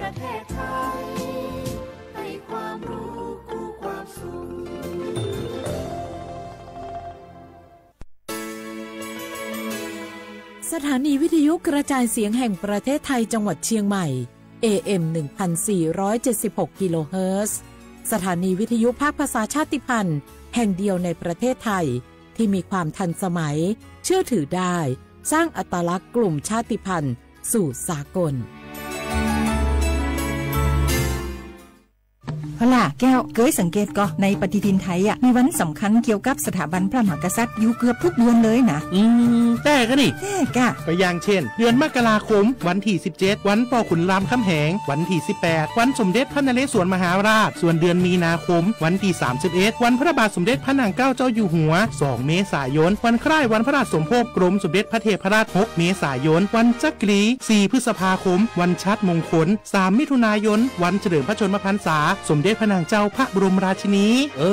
ประเทศไทย ให้ความรู้กู้ความสุข สถานีวิทยุกระจายเสียงแห่งประเทศไทยจังหวัดเชียงใหม่ เอ เอ็ม หนึ่งพันสี่ร้อยเจ็ดสิบหก กิโลเฮิรตซ์ สถานีวิทยุภาคภาษาชาติพันธุ์แห่งเดียวในประเทศไทย ที่มีความทันสมัย เชื่อถือได้ สร้างอัตลักษณ์กลุ่มชาติพันธุ์สู่สากล พลาแก้ว เกยสังเกตก่อ ในปฏิทินไทยอะ มีวันสำคัญเกี่ยวกับสถาบันพระมหากษัตริย์อยู่เกือบทุกเดือนเลยนะ อืม แต่ก็นี่ แต่กะ ก็อย่างเช่น เดือนมกราคม วันที่ สิบเจ็ด วันพ่อขุนรามคำแหง วันที่ สิบแปด วันสมเด็จพระนเรศวรมหาราช ส่วนเดือนมีนาคม วันที่ สามสิบเอ็ด วันพระบาทสมเด็จพระนางเกล้าเจ้าอยู่หัว สอง เมษายน วันคล้ายวันพระราชสมภพกรมสมเด็จพระเทพรัตน์ หก เมษายน วันจักรี สี่ พฤษภาคม วันชาติมงคล สาม มิถุนายน วันเฉลิมพระชนมพรรษา สมเด็จพระนางเจ้าพระบรมราชินี เอ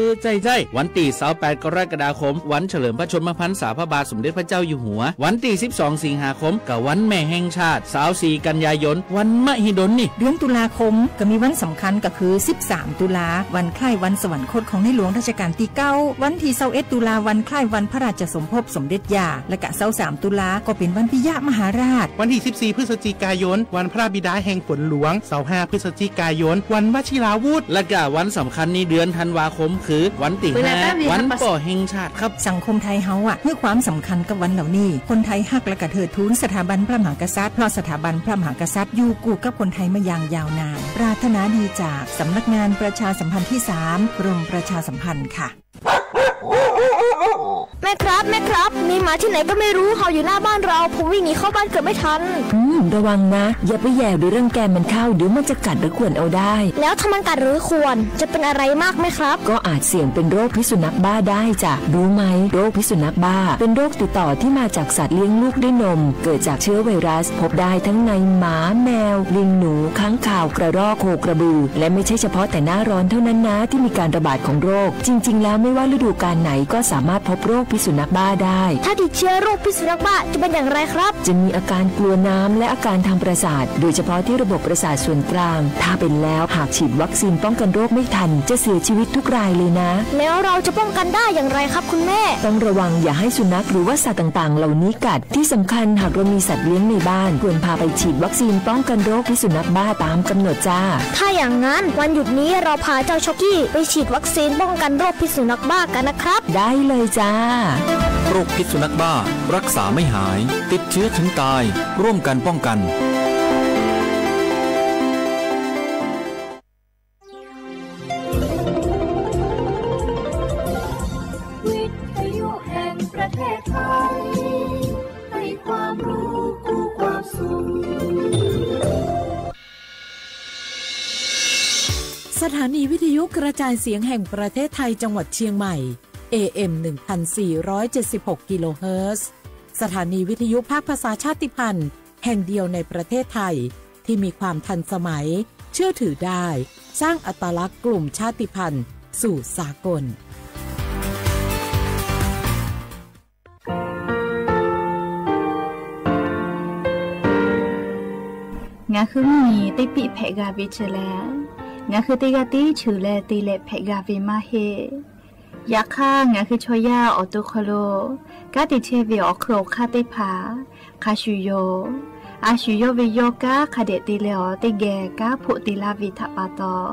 อ ใจ้ใจ้ วันตี้ สาวแปด กรกฎาคม วันเฉลิมพระชนมพรรษาพระบาทสมเด็จพระเจ้าอยู่หัว วันตี้ สิบสอง สิงหาคม ก็วันแม่แห่งชาติ สาวสี่ กันยายน วันมหิดลนี่ เดือนตุลาคม ก็มีวันสำคัญก็คือ สิบสาม ตุลา วันคล้ายวันสวรรคตของในหลวงรัชกาลตี้เก้า วันตี้ ซาวเอ็ด ตุลา วันคล้ายวันพระราชสมภพสมเด็จย่า และกะ ซาวสาม ตุลา ก็เป็นวันปิยมหาราช วันตี้ สิบสี่ พฤศจิกายน วันพระบิดาแห่งฝนหลวง ซาวห้า พฤศจิกายน วันวชิราวุธ และกะวันสำคัญในเดือนธันวาคม คือวันตี้ ห้า วันป้อแห่งชาติครับ สังคมไทยเฮาอะ หื้อความสำคัญกับวันเหล่านี้ คนไทยฮักและกะเทิดทูนสถาบันพระมหากษัตริย์ เพราะสถาบันพระมหากษัตริย์อยู่กู้กับคนไทยมาอย่างยาวนาน ปรารถนาดีจากสำนักงานประชาสัมพันธ์ที่สาม กรมประชาสัมพันธ์ค่ะ แม่ครับ แม่ครับ มีหมาที่ไหนก็ไม่รู้เห่าอยู่หน้าบ้านเรา ผมวิ่งหนีเข้าบ้านเกือบไม่ทัน อืม ระวังนะ อย่าไปแหย่หรือรังแกมันเข้า เดี๋ยวมันจะกัดหรือข่วนเอาได้ แล้วถ้ามันกัดหรือข่วน จะเป็นอะไรมากไหมครับ ก็อาจเสี่ยงเป็นโรคพิษสุนัขบ้าได้จ้ะ รู้ไหม โรคพิษสุนัขบ้า เป็นโรคติดต่อที่มาจากสัตว์เลี้ยงลูกด้วยนม เกิดจากเชื้อไวรัส พบได้ทั้งในหมา แมว ลิง หนู ค้างคาว กระรอก โคกระบือ และไม่ใช่เฉพาะแต่หน้าร้อนเท่านั้นนะ ที่มีการระบาดของโรค จริงๆ แล้วไม่ว่าฤดูกาลไหนก็สามารถพบโรคพิษสุนัขบ้าได้ ถ้าติดเชื้อโรคพิษสุนัขบ้าจะเป็นอย่างไรครับ จะมีอาการกลัวน้ำและอาการทางประสาท โดยเฉพาะที่ระบบประสาทส่วนกลาง ถ้าเป็นแล้วหากฉีดวัคซีนป้องกันโรคไม่ทัน จะเสียชีวิตทุกรายเลยนะ แล้วเราจะป้องกันได้อย่างไรครับคุณแม่ ต้องระวังอย่าให้สุนัขหรือว่าสัตว์ต่างๆ เหล่านี้กัด ที่สำคัญหากเรามีสัตว์เลี้ยงในบ้าน ควรพาไปฉีดวัคซีนป้องกันโรคพิษสุนัขบ้าตามกำหนดจ้า ถ้าอย่างนั้นวันหยุดนี้เราพาเจ้าช็อกกี้ไปฉีดวัคซีนป้องกันโรคพิษสุนัขบ้ากันนะครับ ได้เลยจ้า โรคพิษสุนัขบ้า รักษาไม่หาย ติดเชื้อถึงตาย ร่วมกันป้องกัน วิทยุแห่งประเทศไทย ให้ความรู้คู่ความสุข สถานีวิทยุกระจายเสียงแห่งประเทศไทยจังหวัดเชียงใหม่ เอ เอ็ม หนึ่งพันสี่ร้อยเจ็ดสิบหก กิโลเฮิรตซ์ สถานีวิทยุภาคภาษาชาติพันธุ์แห่งเดียวในประเทศไทย ที่มีความทันสมัย เชื่อถือได้ สร้างอัตลักษณ์กลุ่มชาติพันธุ์สู่สากล Ngaˬ hui mvuhˇ miˬ teˇ piˆ hpehꞈ g'a ve chi lehˬ, ngaˬ hui teˇ g'aˇ tiˉ cheuˬ leh te leh hpehꞈ g'a ve maˇ heˆ. Yaꞈ hk'aˇ, ngaˬ hui chaw yaˇ awˬ to hk'aw lo kanˉ te chehˇ ve awˬ hk'eun awˬ hk'aˇ teˇ hpaˍ hk'a shuˍ yoˬ. A shu yawˇ ve yawˇ kanˉ hk'a dehꞈ te leh awˬ teˇ geh kanˉ hpoˆ te laˇ ve htaꞈ pa taw,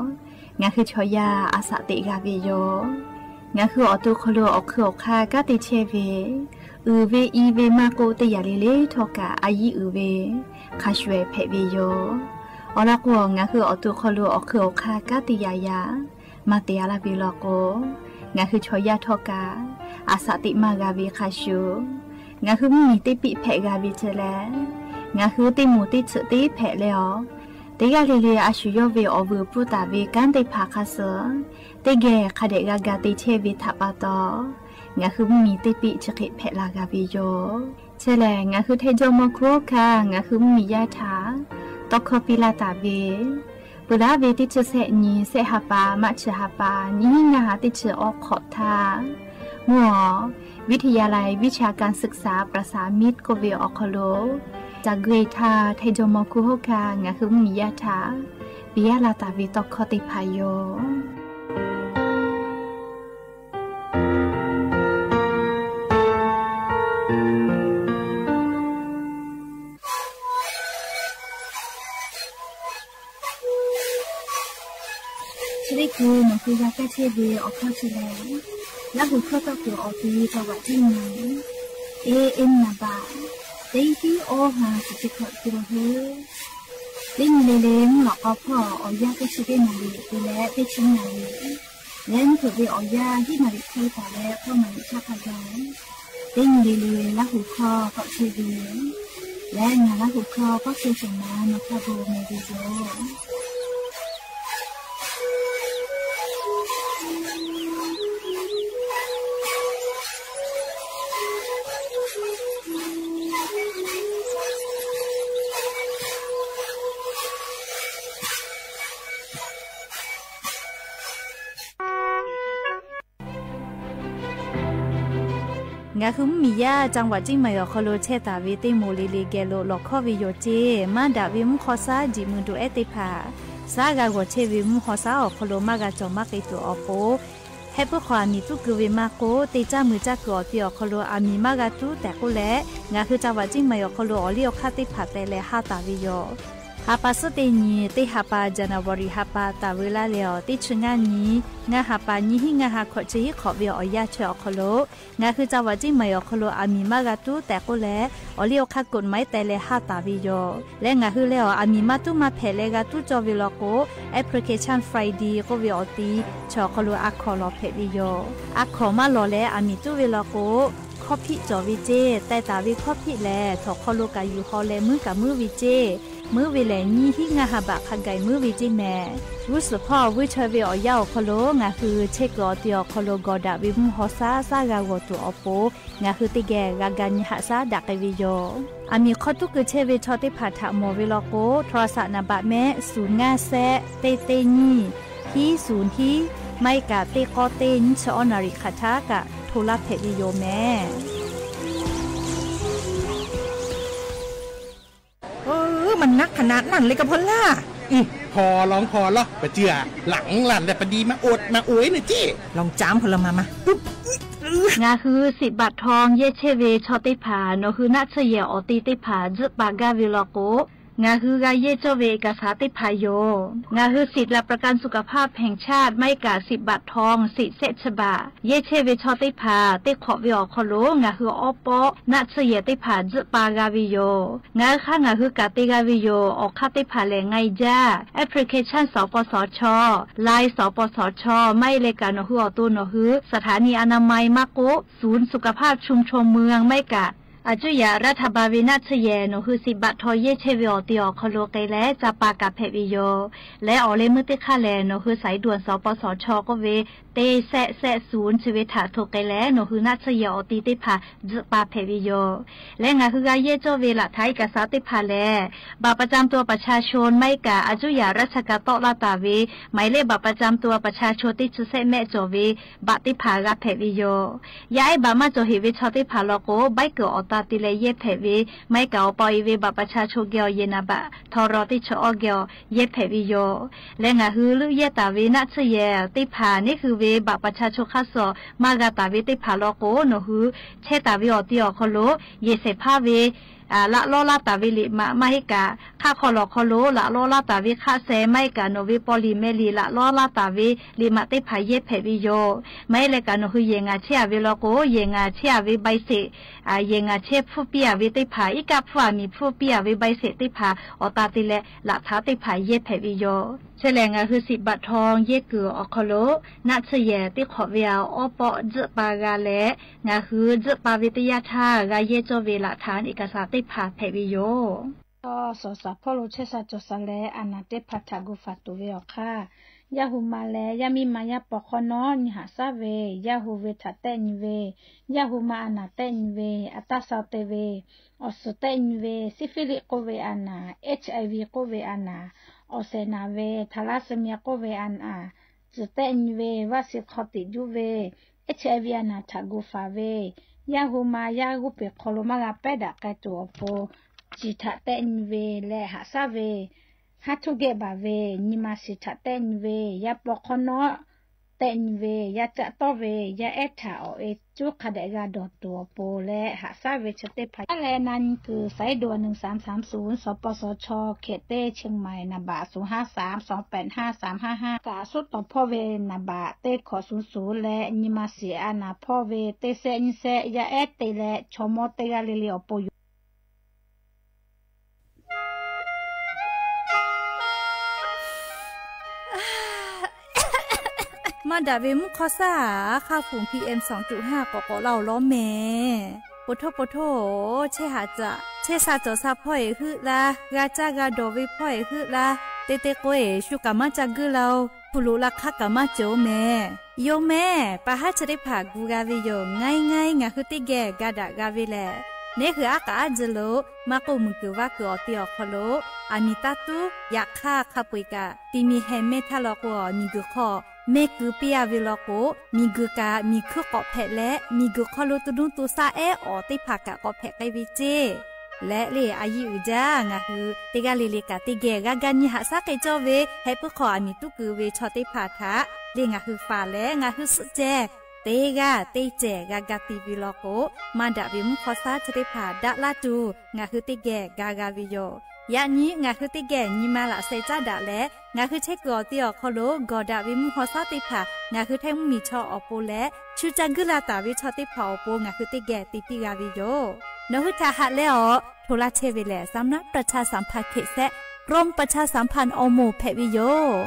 ngaˬ hui chaw yaˇ a shaꞈ teꞈ g'a ve yoˬ. Ngaˬ hui awˬ to hk'aw lo awˬ hk'eun awˬ hk'aˇ kanˉ te chehˇ ve, uiˍ ve i ve maˇ k'oˆ, teˇ yanˇ le le htawˇ kaꞈ a yiˇ uiˍ ve hk'a shuˍ ehˍ hpehꞈ ve yoˬ. Awˬ lawn k'o, ngaˬ hui awˬ to hk'aw lo awˬ hk'eun awˬ hk'aˇ kanˉ te yaꞈ yaꞈ maˇ te a laˇ ve law k'o, ngaˬ hui chaw yaˇ htawˇ kaꞈ a shaꞈ teꞈ maˇ g'a ve hk'a shuˍ, ngaˬ hui mvuhˇ miˬ teˇ piˆ hpehꞈ g'a ve chi lehˬ, ngaˬ hui teˇ moˍ teˇ tsuhꞈ teˇ hpehꞈ leh awˬ, teˇ g'aˇ le le a shu yawˇ ve awˬ vuiˬ pfuhˇ taˍ ve kanˉ teˇ hpaˍ hk'a suh teˇ geh hk'a dehꞈ g'a ga te chehˇ ve htaꞈ pa taw, ngaˬ hui mvuhˇ miˬ teˇ piˆ chi hk'e hpehꞈ la g'a ve yoˬ. Chi lehˬ, ngaˬ hui hteˇ jawˇmawˇ hkuˇ hawˉ hkanˇ ngaˬ hui mvuhˇ miˬ yaˇ htaꞈ tawˇ hkawˇ piˇ laˇ taˍ ve, peuˬ laˉ ve teˇ chi sehˆ nyi sehˆ ha pa maˇ chi ha pa nyiˇ hinˉ ngaˇ ha teˇ chi awˬ hk'awꞈ htaˇ, mvuhˇ awˬ วิทยาลัยวิชาการศึกษาประสานมิตร k'oˆ ve awˬ hk'aw lo Caˬ gui htaˇ, hteˇ jawˇ mawˇ hkuˇ hoˉ kaꞈ ngaˬ hui mvuhˇmiˬ yaˇ htaꞈ piˇ laˇ taˍ ve tawˇ hkawˇ teˇ hpaˍ yoˬ. Chi teˇ hkui nawˬ hui g'a kaˇ chehˇ ve awˬ hkawˇ chi lehˬ, Laˇ huˍ hkawˇ tawˇ kuiˬ awˬ ti ve จังหวัดเชียงใหม่ e, e naˍ baꞈ teˇ hiˉ awˇ ha chi teˇ hkawꞈ te la hui. Teˇ nyi le le mvuhˇ lawꞈ k'aw hpawˇ awˬ yanˇ teˇ chi teˇ naˍ riˍ te leh teˇ chi naˍ riˍ leh mvuhˇ hpeuꞈ ve awˬ yanˇ hiˉ naˍ riˍ hk'e taˍ leh k'awˇ naˍ riˍ shaˉ hk'a gaˬ, teˇ nyi le le Laˇ huˍ hkawˇ tawˆ chehˇ ve yoˬ. Leh ngaˬ Laˇ huˍ hkawˇ k'awˇ chehˇ shawˍ ma nawˬ htaꞈ bon meh ve yoˬ. Ngaˬ hui mvuhˇmiˬ yaˇ จังหวัดเชียงใหม่ awˬ hk'aw lo chehˇ taˍ ve teˇ moˍ le le geh lo lawˬ hkawˇ ve yoˬ ceˇ. Maˇ daꞈ ve mvuhˇ hk'aw shaˉ jiꞈ mui doꞈ ehˉ teˇ hpaˍ, shaˉ g'a g'awˬ chehˇ ve mvuhˇ hk'aw shaˉ awˬ hk'aw lo maˇ g'a cawˬ maˇ k'ai tuˬ awˬ pon, heh puiˉ hk'aw aˬ miˍ tuˉ keu ve maˇ k'oˆ, teˇ caˇ mui caˇ kuiˬ awˬ ti awˬ hk'aw lo aˬ miˍ maˇ g'a tuˉ tehꞈ k'oˆ leh, ngaˬ hui จังหวัดเชียงใหม่ awˬ hk'aw lo awˬ liˇ awˬ hk'aˇ teˇ hpaˍ teh leh haˇ taˍ ve yoˬ. Ha pa suhˉ teˇ nyi, teˇ ha pa January ha pa taˍ veu laˇ leh awˬ teˇ chi ngaˇ nyi, ngaˇ ha pa nyiˇ hiˉ ngaˇ ha hkawꞈ chi hiˉ hk'awꞈ ve awˬ yanˇ chi awˬ hk'aw lo, ngaˬ hui จังหวัดเชียงใหม่ awˬ hk'aw lo aˬ miˍ maˇ g'a tuˉ tehꞈ k'oˆ leh, awˬ liˇ awˬ hk'aˇ กฎหมาย teh leh haˇ taˍ ve yoˬ. Leh ngaˬ hui leh awˬ aˬ miˍ maˇ tuˉ maˇ hpehꞈ leh g'a tuˉ cawˇ ve law k'o, Application Friday k'oˆ ve awˬ ti chi awˬ hk'aw lo a hkawˍ lawˬ hpehꞈ ve yoˬ. A hkawˍ maˇ lawˬ leh aˬ miˍ tuˉ ve law k'o, hkawˇ hpiˆ cawˬ ve ceˇ. Teh taˍ ve hkawˇ hpiˆ lehˬ, htawnˍ hk'aw lo kaꞈ yuˬ haw leh muiˉ kaꞈ muiˉ ve ceˇ. Muiˉ ve lehˬ, nyiˇ hiˉ ngaˇ ha baꞈ hk'a gaˬ muiˉ ve ceˇ mehˍ. G'uˇ suhˍ hpawˇ vuiˇ chaweh ve awˬ yanˇ awˬ hk'aw lo ngaˬ hui chehˇ kuiˬ awˬ ti awˬ hk'aw lo gawˬ daꞈ ve mvuhˇ hk'aw shaˉ shaˉ g'a g'awˬ tuˬ awˬ pon, ngaˬ hui teˇ geh g'a ga nyi haꞈ shaˉ daꞈ k'ai ve yoˬ. Aˬ miˍ hk'aw tuˉ keu chehˇ ve chaw teˇ hpaˍ htaꞈ mawˬ ve law k'o, โทรศัพท์ naˍ baꞈ mehˆ ศูนย์ ngaˇ shehˆ เต็ก teˇ nyiˇ พิเศษ ศูนย์ พิเศษ maˇ heˆ kaꞈ เต็ก เก้า เต็ก nyiˇ chi awˇ naˍ riˍ hk'aˬ htaˇ kaꞈ โทร laˇ hpehꞈ ve yoˬ mehˍ. Maˇ naˉ hk'aˬ naꞈ naˇ le ka hpaw laˇ. Hpaw law hpaw law, pa ciˇ a, laꞈ lanˇ leh pa di maˇ oˇ maˇ oˇ e naˇ ceˇ. Law caˉ hpaw law ma ma. Ngaˬ hui สิทธิ์บัตรทอง yehˇ chehˇ ve chaw teˇ hpaˍ nawˬ hui naˆ tsuhˇ yehˬ awˬ te teˇ hpaˍ tzuhˆ pa gaˇ ve law k'o, ngaˬ hui g'a yehˇ cawˇ ve เอกสาร teˇ hpaˍ yoˬ. Ngaˬ hui สิทธิ์หลักประกันสุขภาพแห่งชาติ maˇ heˆ kaꞈ สิทธิ์บัตรทอง สิทธิ์แสะ chi baꞈ yehˇ chehˇ ve chaw teˇ hpaˍ teˇ hk'awꞈ ve awˬ hk'aw lo ngaˬ hui awˉ pawˆ naˆ tsuhˇ yehˬ teˇ hpaˍ tzuhˆ pa g'a ve yoˬ. Ngaˬ hui hk'aˇ ngaˬ hui kaꞈ te g'a ve yoˬ. Awˬ hk'aˇ teˇ hpaˍ lehˬ, ไงจ้า application สปสช, Line สปสช, maˇ heˆ leh kaꞈ nawˬ hui awˬ to nawˬ hui สถานีอนามัย maˇ k'oˆ ศูนย์สุขภาพชุมชนเมือง maˇ heˆ kaꞈ อายุทยารัฐบาล ve naˆ tsuhˇ yehˬ nawˬ hui สิทธิ์บัตรทอง yehˇ chehˇ ve awˬ te awˬ hk'aw lo k'ai leh ca pa kaꞈ hpehꞈ ve yoˬ. Leh awˬ leh meuˇ teˇ hk'aˇ lehˬ, nawˬ hui สายด่วน สปสช k'oˆ ve teˇ แสะ แสะ ศูนย์ chi ve htaꞈ hto k'ai leh nawˬ hui naˆ tsuhˇ yehˬ awˬ te teˇ hpaˍ tzuhˆ pa hpehꞈ ve yoˬ. Leh ngaˬ hui g'a yehˇ cawˇ ve หลักฐานเอกสาร teˇ hpaˍ lehˬ, บัตรประจำตัวประชาชน maˇ heˆ kaꞈ อายุทยาราชการ tawˆ laˇ taˍ ve หมายเลขบัตรประจำตัวประชาชน teˇ chi shehˆ mehˆ cawˬ ve บัตร teˇ hpaˍ g'a hpehꞈ ve yoˬ. Yaˇ ehˉ บัตร maˇ cawˬ heꞈ ve chaw teˇ hpaˍ law k'o, ใบเกิด awˬ ta te leh yehˇ hpehꞈ ve, maˇ heˆ kaꞈ awˬ pa awˬ e ve บัตรประชาชน geh awˬ yehˬ naˍ baꞈ htaw raw teˇ chi awˇ geh awˬ yehˇ hpehꞈ ve yoˬ. Leh ngaˬ hui leuˆ yehˇ taˍ ve naˆ tsuhˇ yehˬ teˇ hpaˍ neˉ hui ve บัตรประชาชน hk'aˇ suh maˇ g'a taˍ ve teˇ hpaˍ law k'o, nawˬ hui chehˇ taˍ ve awˬ te awˬ hk'aw lo yehˬ shehˍ hpaˇ ve laꞈ lawˉ laˇ taˍ ve liꞈ maꞈ, maˇ heˆ kaꞈ hk'aˆ hk'aw lawˬ hk'aw lo laꞈ lawˉ laˇ taˍ ve hk'aˆ sheh, maˇ heˆ kaꞈ nawˬ ve paw liꞈ meh liꞈ laꞈ lawˉ laˇ taˍ ve liꞈ maꞈ teˇ hpaˍ yehˇ hpehꞈ ve yoˬ. Maˇ heˆ leh kaꞈ nawˬ hui yehˬ ngaˬ chehˇ a ve law k'o, yehˬ ngaˬ chehˇ a ve ใบเสร็จ, yehˬ ngaˬ chehˇ hpfuhˇ piˇ a ve teˇ hpaˍ, iˉ kaˆ hpfuhˇ aˬ miˍ hpfuhˇ piˇ a ve ใบเสร็จ teˇ hpaˍ awˬ ta te leh laꞈ htaꞈ teˇ hpaˍ yehˇ hpehꞈ ve yoˬ. Chi lehˬ, ngaˬ hui สิทธิ์บัตรทอง yehˇ kuiˬ awˬ hk'aw lo naˆ tsuhˇ yehˬ teˇ hk'awꞈ ve awˉ pawˆ tzuhˆ pa g'a leh, ngaˬ hui tzuhˆ pa ve teˇ yanˇ htaˇ g'a yehˇ cawˇ ve หลักฐานเอกสาร teˇ hpaˍ hpehꞈ ve yoˬ. Sawˍ sha hpawˇ lo chehˇ sha cawˬ sha leh, a naˍ teˇ hpaˍ htaꞈ gu faˍ tuˬ ve awˬ hk'aˇ, yaˇ hu ma leh yaˇ miˇ ma yaˇ paw hk'awˇ nawˉ nyi haꞈ shaˉ ve, yaˇ hu ve htaꞈ tehˆ nyi ve, yaˇ hu ma a naˍ tehˆ nyi ve, a taˇ sha te ve, awˬ suhˍ tehˆ nyi ve, ซิฟิลิส k'oˆ ve a naˍ, HIV k'oˆ ve a naˍ, awˬ shehˍ naˍ ve, ทาลัสซีเมีย k'oˆ ve a naˍ, tcuhˬ tehˆ nyi ve, vaˇ shiˍ hk'aw tiꞈ juˇ ve, HIV a naˍ htaꞈ gu faˍ ve, yaˇ hu ma yaˇ g'uˇ peˬ hk'aw lo maˇ g'a pehˉ daꞈ k'ai tuˬ awˬ pon, ciˬ htaꞈ tehˆ nyi ve leh haꞈ shaˉ ve, haˉ htuˇ geh baˬ ve, nyi ma shiˍ htaꞈ tehˆ nyi ve, yaˇ paw hk'awˇ nawˉ tehˆ nyi ve, yaˇ caˆ tawˇ ve, yaˇ ehˉ htaꞈ awˬ e cuˉ hk'a dehꞈ g'a dawˬ tuˬ awˬ pon leh haꞈ shaˉ ve chi teˇ hpaˍ yaˇ leh na nyi kuiˬ สายด่วน หนึ่งสามสามศูนย์ สปสช เขตเต้ เชียงใหม่ นามบัตร ศูนย์ห้าสาม สองแปดห้า สามห้าห้า kaꞈ suhˉ tawˍ hpawˇ ve นามบัตร teˇ hkawꞈ suhˍ suhˍ leh nyi ma shiˍ a naˍ hpawˇ ve teˇ sehˆ nyiˇ sehˆ yaˇ ehˉ te leh chaw mawˇ teˇ g'aˇ le le awˬ pon yoˬ. Maˇ daꞈ ve mvuhˇ hk'awˇ shaˉ aꞈ, hk'aˇ fuˍ PM สองจุดห้า k'awꞈ k'awꞈ laˇ-oˬ lawˉ mehˍ. Po htoˇ po htoˇ-oˬ, chehˇ haꞈ caꞈ chehˇ sha cawˬ sha hpawˇ-eˬ heuˆ laˇ, g'a caˇ g'a dawˬ ve hpawˇ-eˬ heuˆ laˇ, te te k'o-eˬ shu kaꞈ maˇ ca guiˇ la-oˬ. Hpu loꞈ la hk'aˇ kaꞈ maˇ cawˬ-oˬ mehˍ. Yoˬ mehˍ, pa haˉ chi teˇ hpaˍ gu g'a ve yoˬ. Ngaˇ e ngaˇ e ngaˬ hui teˇ geh ga daꞈ g'a ve lehˬ, neˉ hui aˉ k'aꞈ aˉ ji lo maˇ k'oˆ, muiˬ kuiˬ vaˇ kuiˬ awˬ te awˬ hk'aw lo aˬ miˍ taˇ tuˉ. Yaꞈ hk'aˇ, hk'a peu-eˬ kaꞈ ti mi heh mehˇ htaˇ law k'o, miˬ guiˬ hk'aw mehˇ keu piˇ a ve law k'o, miˬ guiˬ kaꞈ miˬ hkuiˇ k'awꞈ hpehꞈ leh, miˬ guiˬ hk'aw lo to nuˇ to shaˆ ehˉ awˬ teˇ hpaˍ kaꞈ k'awꞈ hpehꞈ k'ai ve ceˇ. Leh le a yiˇ uiˍ jaˇ, ngaˬ hui teˇ g'aˇ le le kaꞈ teˇ geh g'a ga nyi haꞈ shaˉ k'ai cawˇ ve, heh puiˉ hk'aw aˬ miˍ tuˉ keu ve chaw teˇ hpaˍ htaꞈ le ngaˬ hui faˍ leh ngaˬ hui suhˆ ceh teˇ g'aˇ teˇ cehˬ g'a ga te ve law k'o, maˇ daꞈ ve mvuhˇ hk'awˇ shaˉ chi teˇ hpaˍ daꞈ laˇ tuˬ ngaˬ hui teˇ geh ga g'a ve yoˬ. Yaꞈ nyi ngaˬ hui teˇ geh nyi ma laꞈ sheh caˉ daꞈ leh, ngaˬ hui chehˇ kuiˬ awˬ te awˬ hk'aw lo gawˬ daꞈ ve mvuhˇ hk'awˇ shaˉ teˇ hpaˍ ngaˬ hui htaiˇ mvuhˇmiˬ chaw awˬ pon leh, shu ca guiˇ la taˍ ve chaw teˇ hpaˍ awˬ pon ngaˬ hui teˇ geh te piˇ g'a ve yoˬ. Nawˬ hui htaꞈ haꞈ leh awˬ hto laˇ chehˇ ve lehˬ, สำนักประชาสัมพันธ์เขต แซะ กรมประชาสัมพันธ์ awˬ moˍ hpehꞈ ve yoˬ.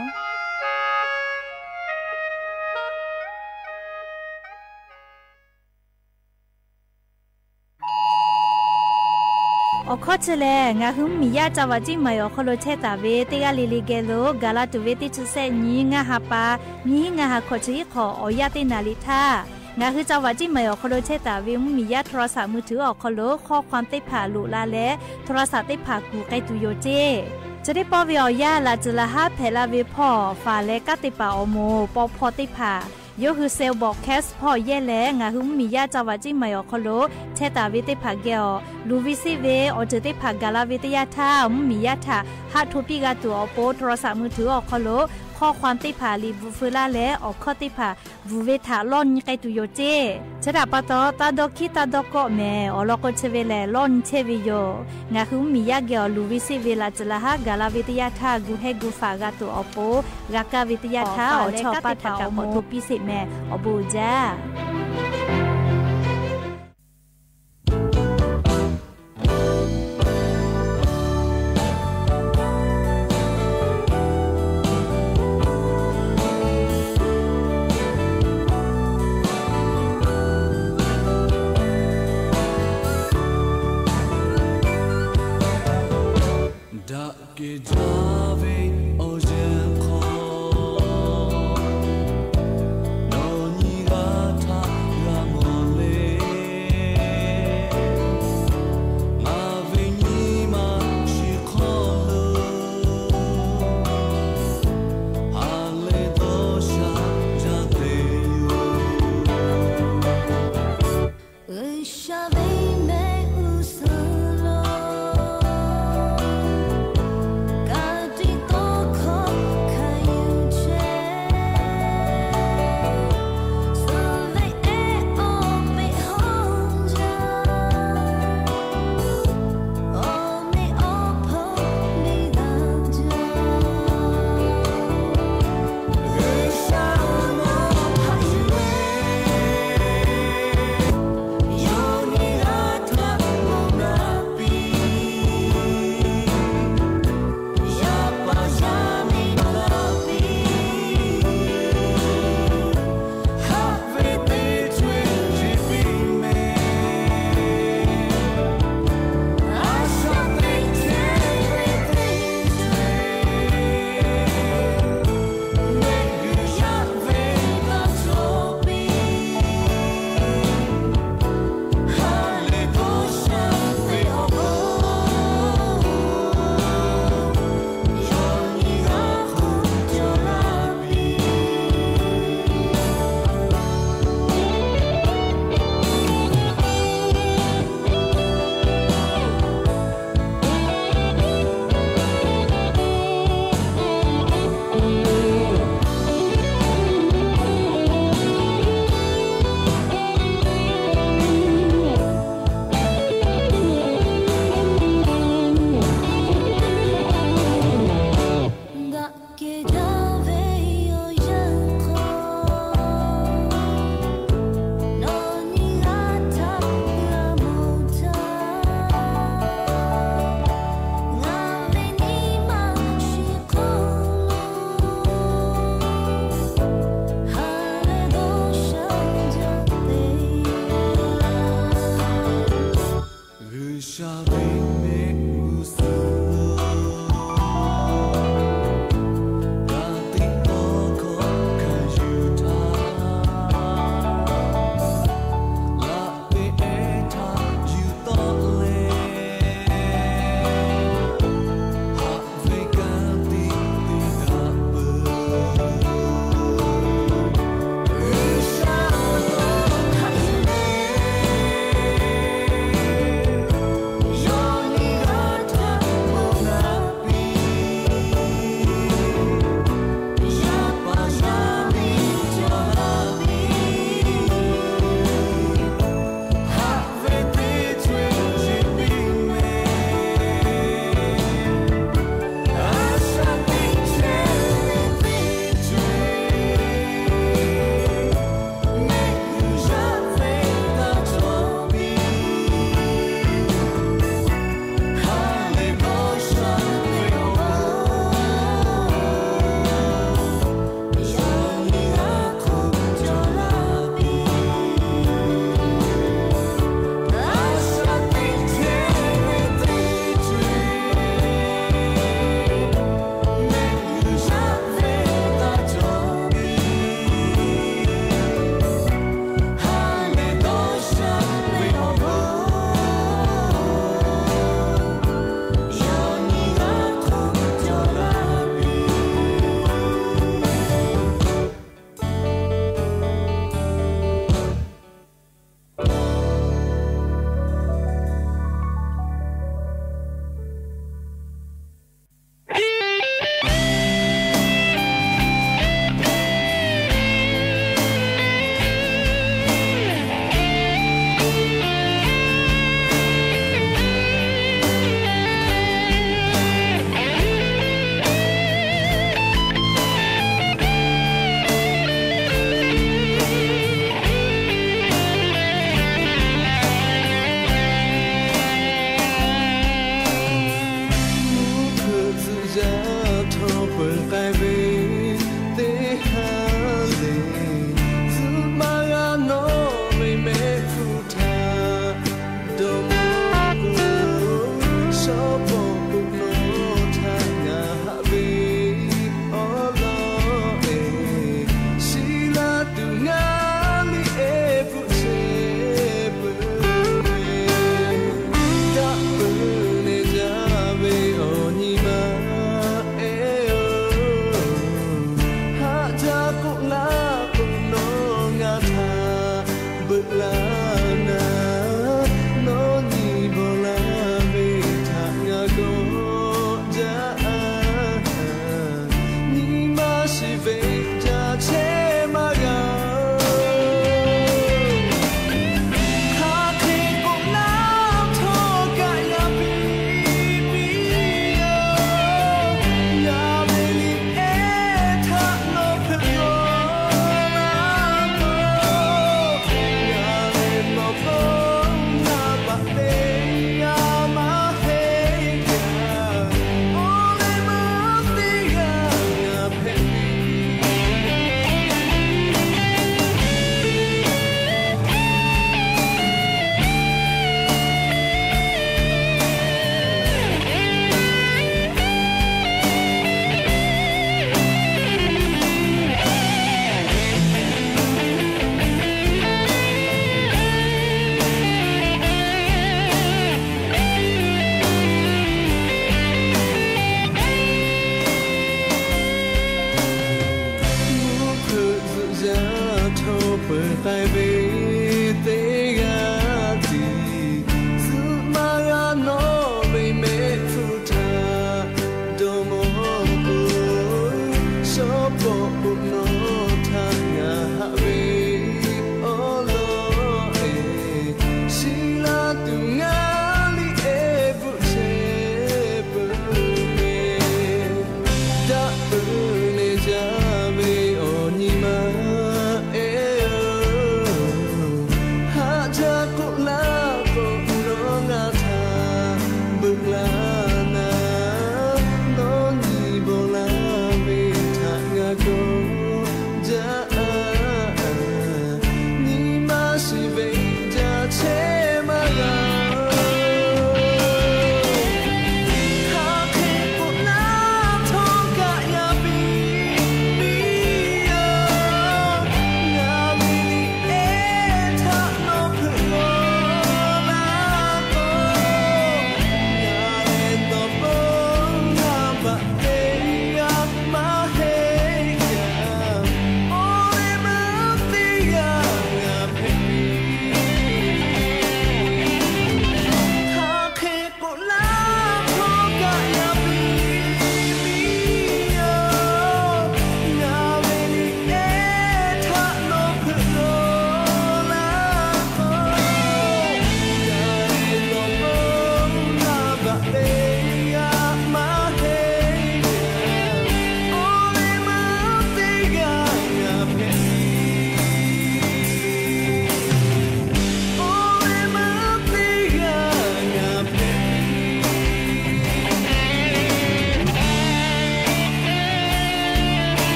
Awˬ hkawˇ chi lehˬ, ngaˬ hui mvuhˇmiˬ yaˇ จังหวัดเชียงใหม่ awˬ hk'aw lo chehˇ taˍ ve teˇ g'aˇ le le geh lo gaˬ la tuˬ ve teˇ chi sehˆ nyi ngaˇ ha pa nyiˇ hinˉ ngaˇ ha hkawꞈ chi hiˉ hk'awꞈ awˬ yanˇ teˇ naˍ liꞈ htaˇ, ngaˬ hui จังหวัดเชียงใหม่ awˬ hk'aw lo chehˇ taˍ ve mvuhˇmiˬ yaˇ โทรศัพท์มือถือ awˬ hk'aw lo hkawˇ hk'aw teˇ hpaˍ loꞈ la leh โทรศัพท์ teˇ hpaˍ kuˬ k'ai tuˬ yoˬ ceˇ. Chi teˇ pawˆ ve awˬ yanˇ laꞈ tcuhˍ laˬ haˉ hpehꞈ la ve hpawˇ faˍ leh kanˉ te paˍ awˬ moˍ paw hpaw teˇ hpaˍ yawˇ hui เซลล์ broadcast hpawˇ yehˇ leh ngaˬ hui mvuhˇmiˬ yaˇ จังหวัดเชียงใหม่ awˬ hk'aw lo chehˇ taˍ ve teˇ hpaˍ geh awˬ luˬ ve seˆ ve awˬ ceuˬ teˇ hpaˍ gaˬ la ve teˇ yanˇ htaˇ, mvuhˇmiˬ yaˇ htaꞈ haˆ hto piˇ g'a tuˬ awˬ pon โทรศัพท์มือถือ awˬ hk'aw lo hkawˇ hk'aw teˇ hpaˍ liꞈ bvuhꞈ feu laˇ leh awˬ hkawˇ teˇ hpaˍ bvuhꞈ ve htaꞈ lawˇ nyi k'ai tuˬ yoˬ ceˇ. Chi htaꞈ pa taw, taˇ dawˇ hkiˉ taˇ dawˇ kawˆ mehˍ. Awˬ lawn k'o, chi ve lehˬ lawˇ nyi chehˇ ve yoˬ. Ngaˬ hui mvuhˇmiˬ yaˇ geh awˬ luˬ ve seˆ ve laꞈ tcuhˍ laˬ haˉ gaˬ la ve teˇ yanˇ htaˇ, gu hehˇ gu faˍ g'a tuˬ awˬ pon g'a kaˇ ve teˇ yanˇ htaˇ, awˬ chawˇ paˇ htaꞈ kaꞈ k'awꞈ to piˇ sheˍ mehˍ. Awˬ bon uiˍ jaˇ. Daꞈ kehˬ jaˇ ve awˬ yanˇ hk'aw, nawˬ nyi g'a htaꞈ g'a mawˬ le. Ngaˬ ve nyi ma chi hk'aw lo ha lehˬ dawˇ sha jaˇ te yoˬ. G'uiˬsha ve mehˆ g'uˇ suhˍ lo ka tiꞈ taw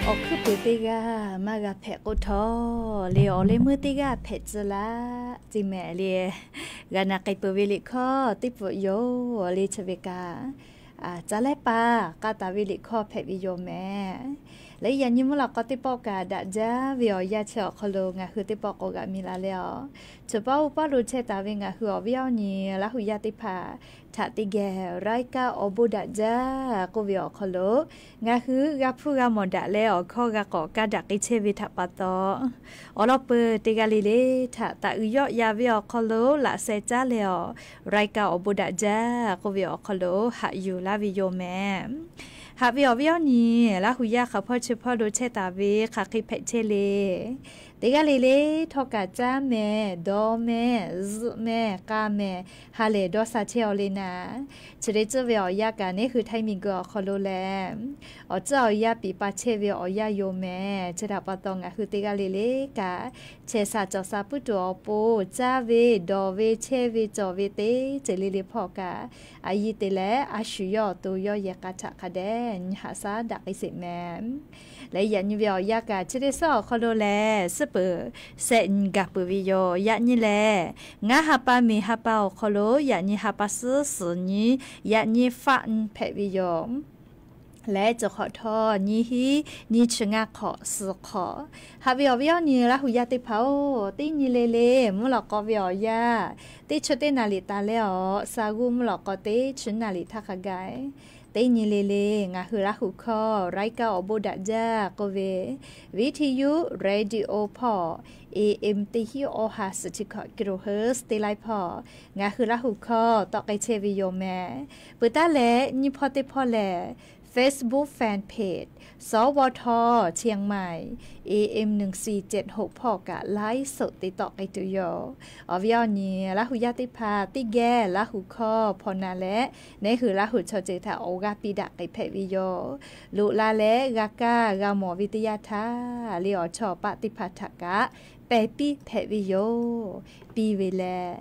Awˬ hkuiˉ puiˍ teˇ g'aˇ maˇ g'a hpehꞈ k'oˆ htawˇ le, awˬ leh meuˇ teˇ g'aˇ hpehꞈ tcuh laˇ ceˇ mehˍ le. G'a na k'ai peuˬ ve liꞈ hkawˇ teˇ pfuhˍ yoˬ le. Chi ve kaꞈ, ca lehˉ paˍ k'a taˍ ve liꞈ hkawˇ hpehꞈ ve yoˬ mehˍ. Leh yaꞈ nyi mvuhˇ lawꞈ k'aw teˇ pawˆ kaꞈ daꞈ jaˇ ve awˬ yanˇ chi awˬ hk'aw lo ngaˬ hui teˇ pawˆ k'awꞈ g'a mi la le awˬ. Chi paˇ oˇ paˇ lo chehˇ taˍ ve ngaˬ hui awˬ viˉ awˬ nyi Laˇ hu yaˇ teˇ hpaˍ htaꞈ teˇ geh รายการ awˬ bon daꞈ jaˇ k'oˆ ve awˬ hk'aw lo ngaˬ hui g'a hpuˇ g'a mawˬ daꞈ leh awˬ hkawˇ g'a k'awꞈ kaˇ daꞈ k'ai chehˇ ve htaꞈ pa taw, awˬ lawn peuˬ teˇ g'aˇ le le htaꞈ taꞈ uiˍ yawˆ ya ve awˬ hk'aw lo laꞈ sheh caˉ leh awˬ รายการ awˬ bon daꞈ jaˇ k'oˆ ve awˬ hk'aw lo haꞈ yuˬ laˇ ve yoˬ mehˍ. Haꞈ ve awˬ viˉ awˬ nyi Laˇ hu yaˇ hk'aˬ hpawˇ chi hpawˇ lo chehˇ taˍ ve hk'aˬ hk'e hpehꞈ chehˇ le. Teˇ g'aˇ le le htawˇ kaꞈ caˇ mehˍ, dawˇ mehˍ, zuhˆ mehˍ, k'a mehˍ, ha lehˬ dawˇ sha chehˇ aw le naˍ. Chi te tcuhˇ ve awˬ yanˇ kaꞈ neˇ hui Htaiˇ miˬguiˬ awˬ hk'aw lo lehˬ, awˬ tcuhˉ awˬ yanˇ piˍ pa chehˇ ve awˬ yanˇ yoˬ mehˍ. Chi htaꞈ pa taw ngaˬ hui teˇ g'aˇ le le kaꞈ chehˇ sha cawˬ sha puiˉ tuˬ awˬ pon caˇ ve, dawˬ ve, chehˇ ve, cawˬ ve teˇ ceuˬ le le hpawˇ kaꞈ a yiˇ te leh a shu yawˇ awˬ to yawˇ yehˬ k'a htaꞈ hk'a dehꞈ nyi haꞈ shaˉ daꞈ k'ai sheˍ mehˍ. Leh yaꞈ nyi ve awˬ yanˇ kaꞈ chi teˇ suhˉ awˬ hk'aw lo lehˬ, suhˉ peuˬ shehˆ nyi gaˬ peuˬ ve yoˬ. Yaꞈ nyi lehˬ, ngaˇ ha pa miˬ ha pa awˬ hk'aw lo yaꞈ nyi ha pa suhˉ suhˍ nyi, yaꞈ nyi faˆ hpehꞈ ve yoˬ. Leh cawˬ hk'awꞈ htawˇ nyiˇ hiˉ nyiˇ chi ngaˇ hk'awꞈ suhˍ hk'awꞈ. Haꞈ ve awˬ viˉ awˬ nyi Laˇ hu yaˇ teˇ hpaˍ-oˬ, teˇ nyi le le mvuhˇ lawꞈ k'aw ve awˬ yanˇ teˇ chi teˇ naˍ riˍ taˍ leh awˬ, sa g'uˇ mvuhˇ lawꞈ k'aw teˇ chi naˍ riˍ htaˇ hk'a gaˬ, teˇ nyi le le ngaˬ hui Laˇ hu hkawˇ รายการ awˬ bon daꞈ jaˇ k'oˆ ve วิทยุ radio hpawˇ, A M teˇ hiˉ awˬ ha suhˍ chi hkawꞈ kilohertz teˇ laiˉ hpawˇ ngaˬ hui Laˇ hu hkawˇ tawˆ k'ai chehˇ ve yoˬ mehˍ. Peuˬ taˉ leh nyiˇ hpawˇ teˇ hpawˇ lehˬ, Facebook fan page สวท เชียงใหม่ A M หนึ่งสี่เจ็ดหก hpawˇ kaꞈ ไลฟ์สด te tawˆ k'ai tuˬ yoˬ. Awˬ viˉ awˬ nyi Laˇ hu yaˇ teˇ hpaˍ teˇ geh Laˇ hu hkawˇ hpaw na leh, neˇ hui Laˇ hu chaw ceuˬ htaꞈ awˬ g'aˇ piˇ daꞈ k'ai hpehꞈ ve yoˬ. Loꞈ la leh g'a kaˇ g'a mawˬ ve teˇ yanˇ htaˇ le, awˬ chawˇ awˬ paˆ teˇ hpaˍ htaꞈ kaꞈ pehˬ piˇ hpehꞈ ve yoˬ. Piˇ ve lehˬ,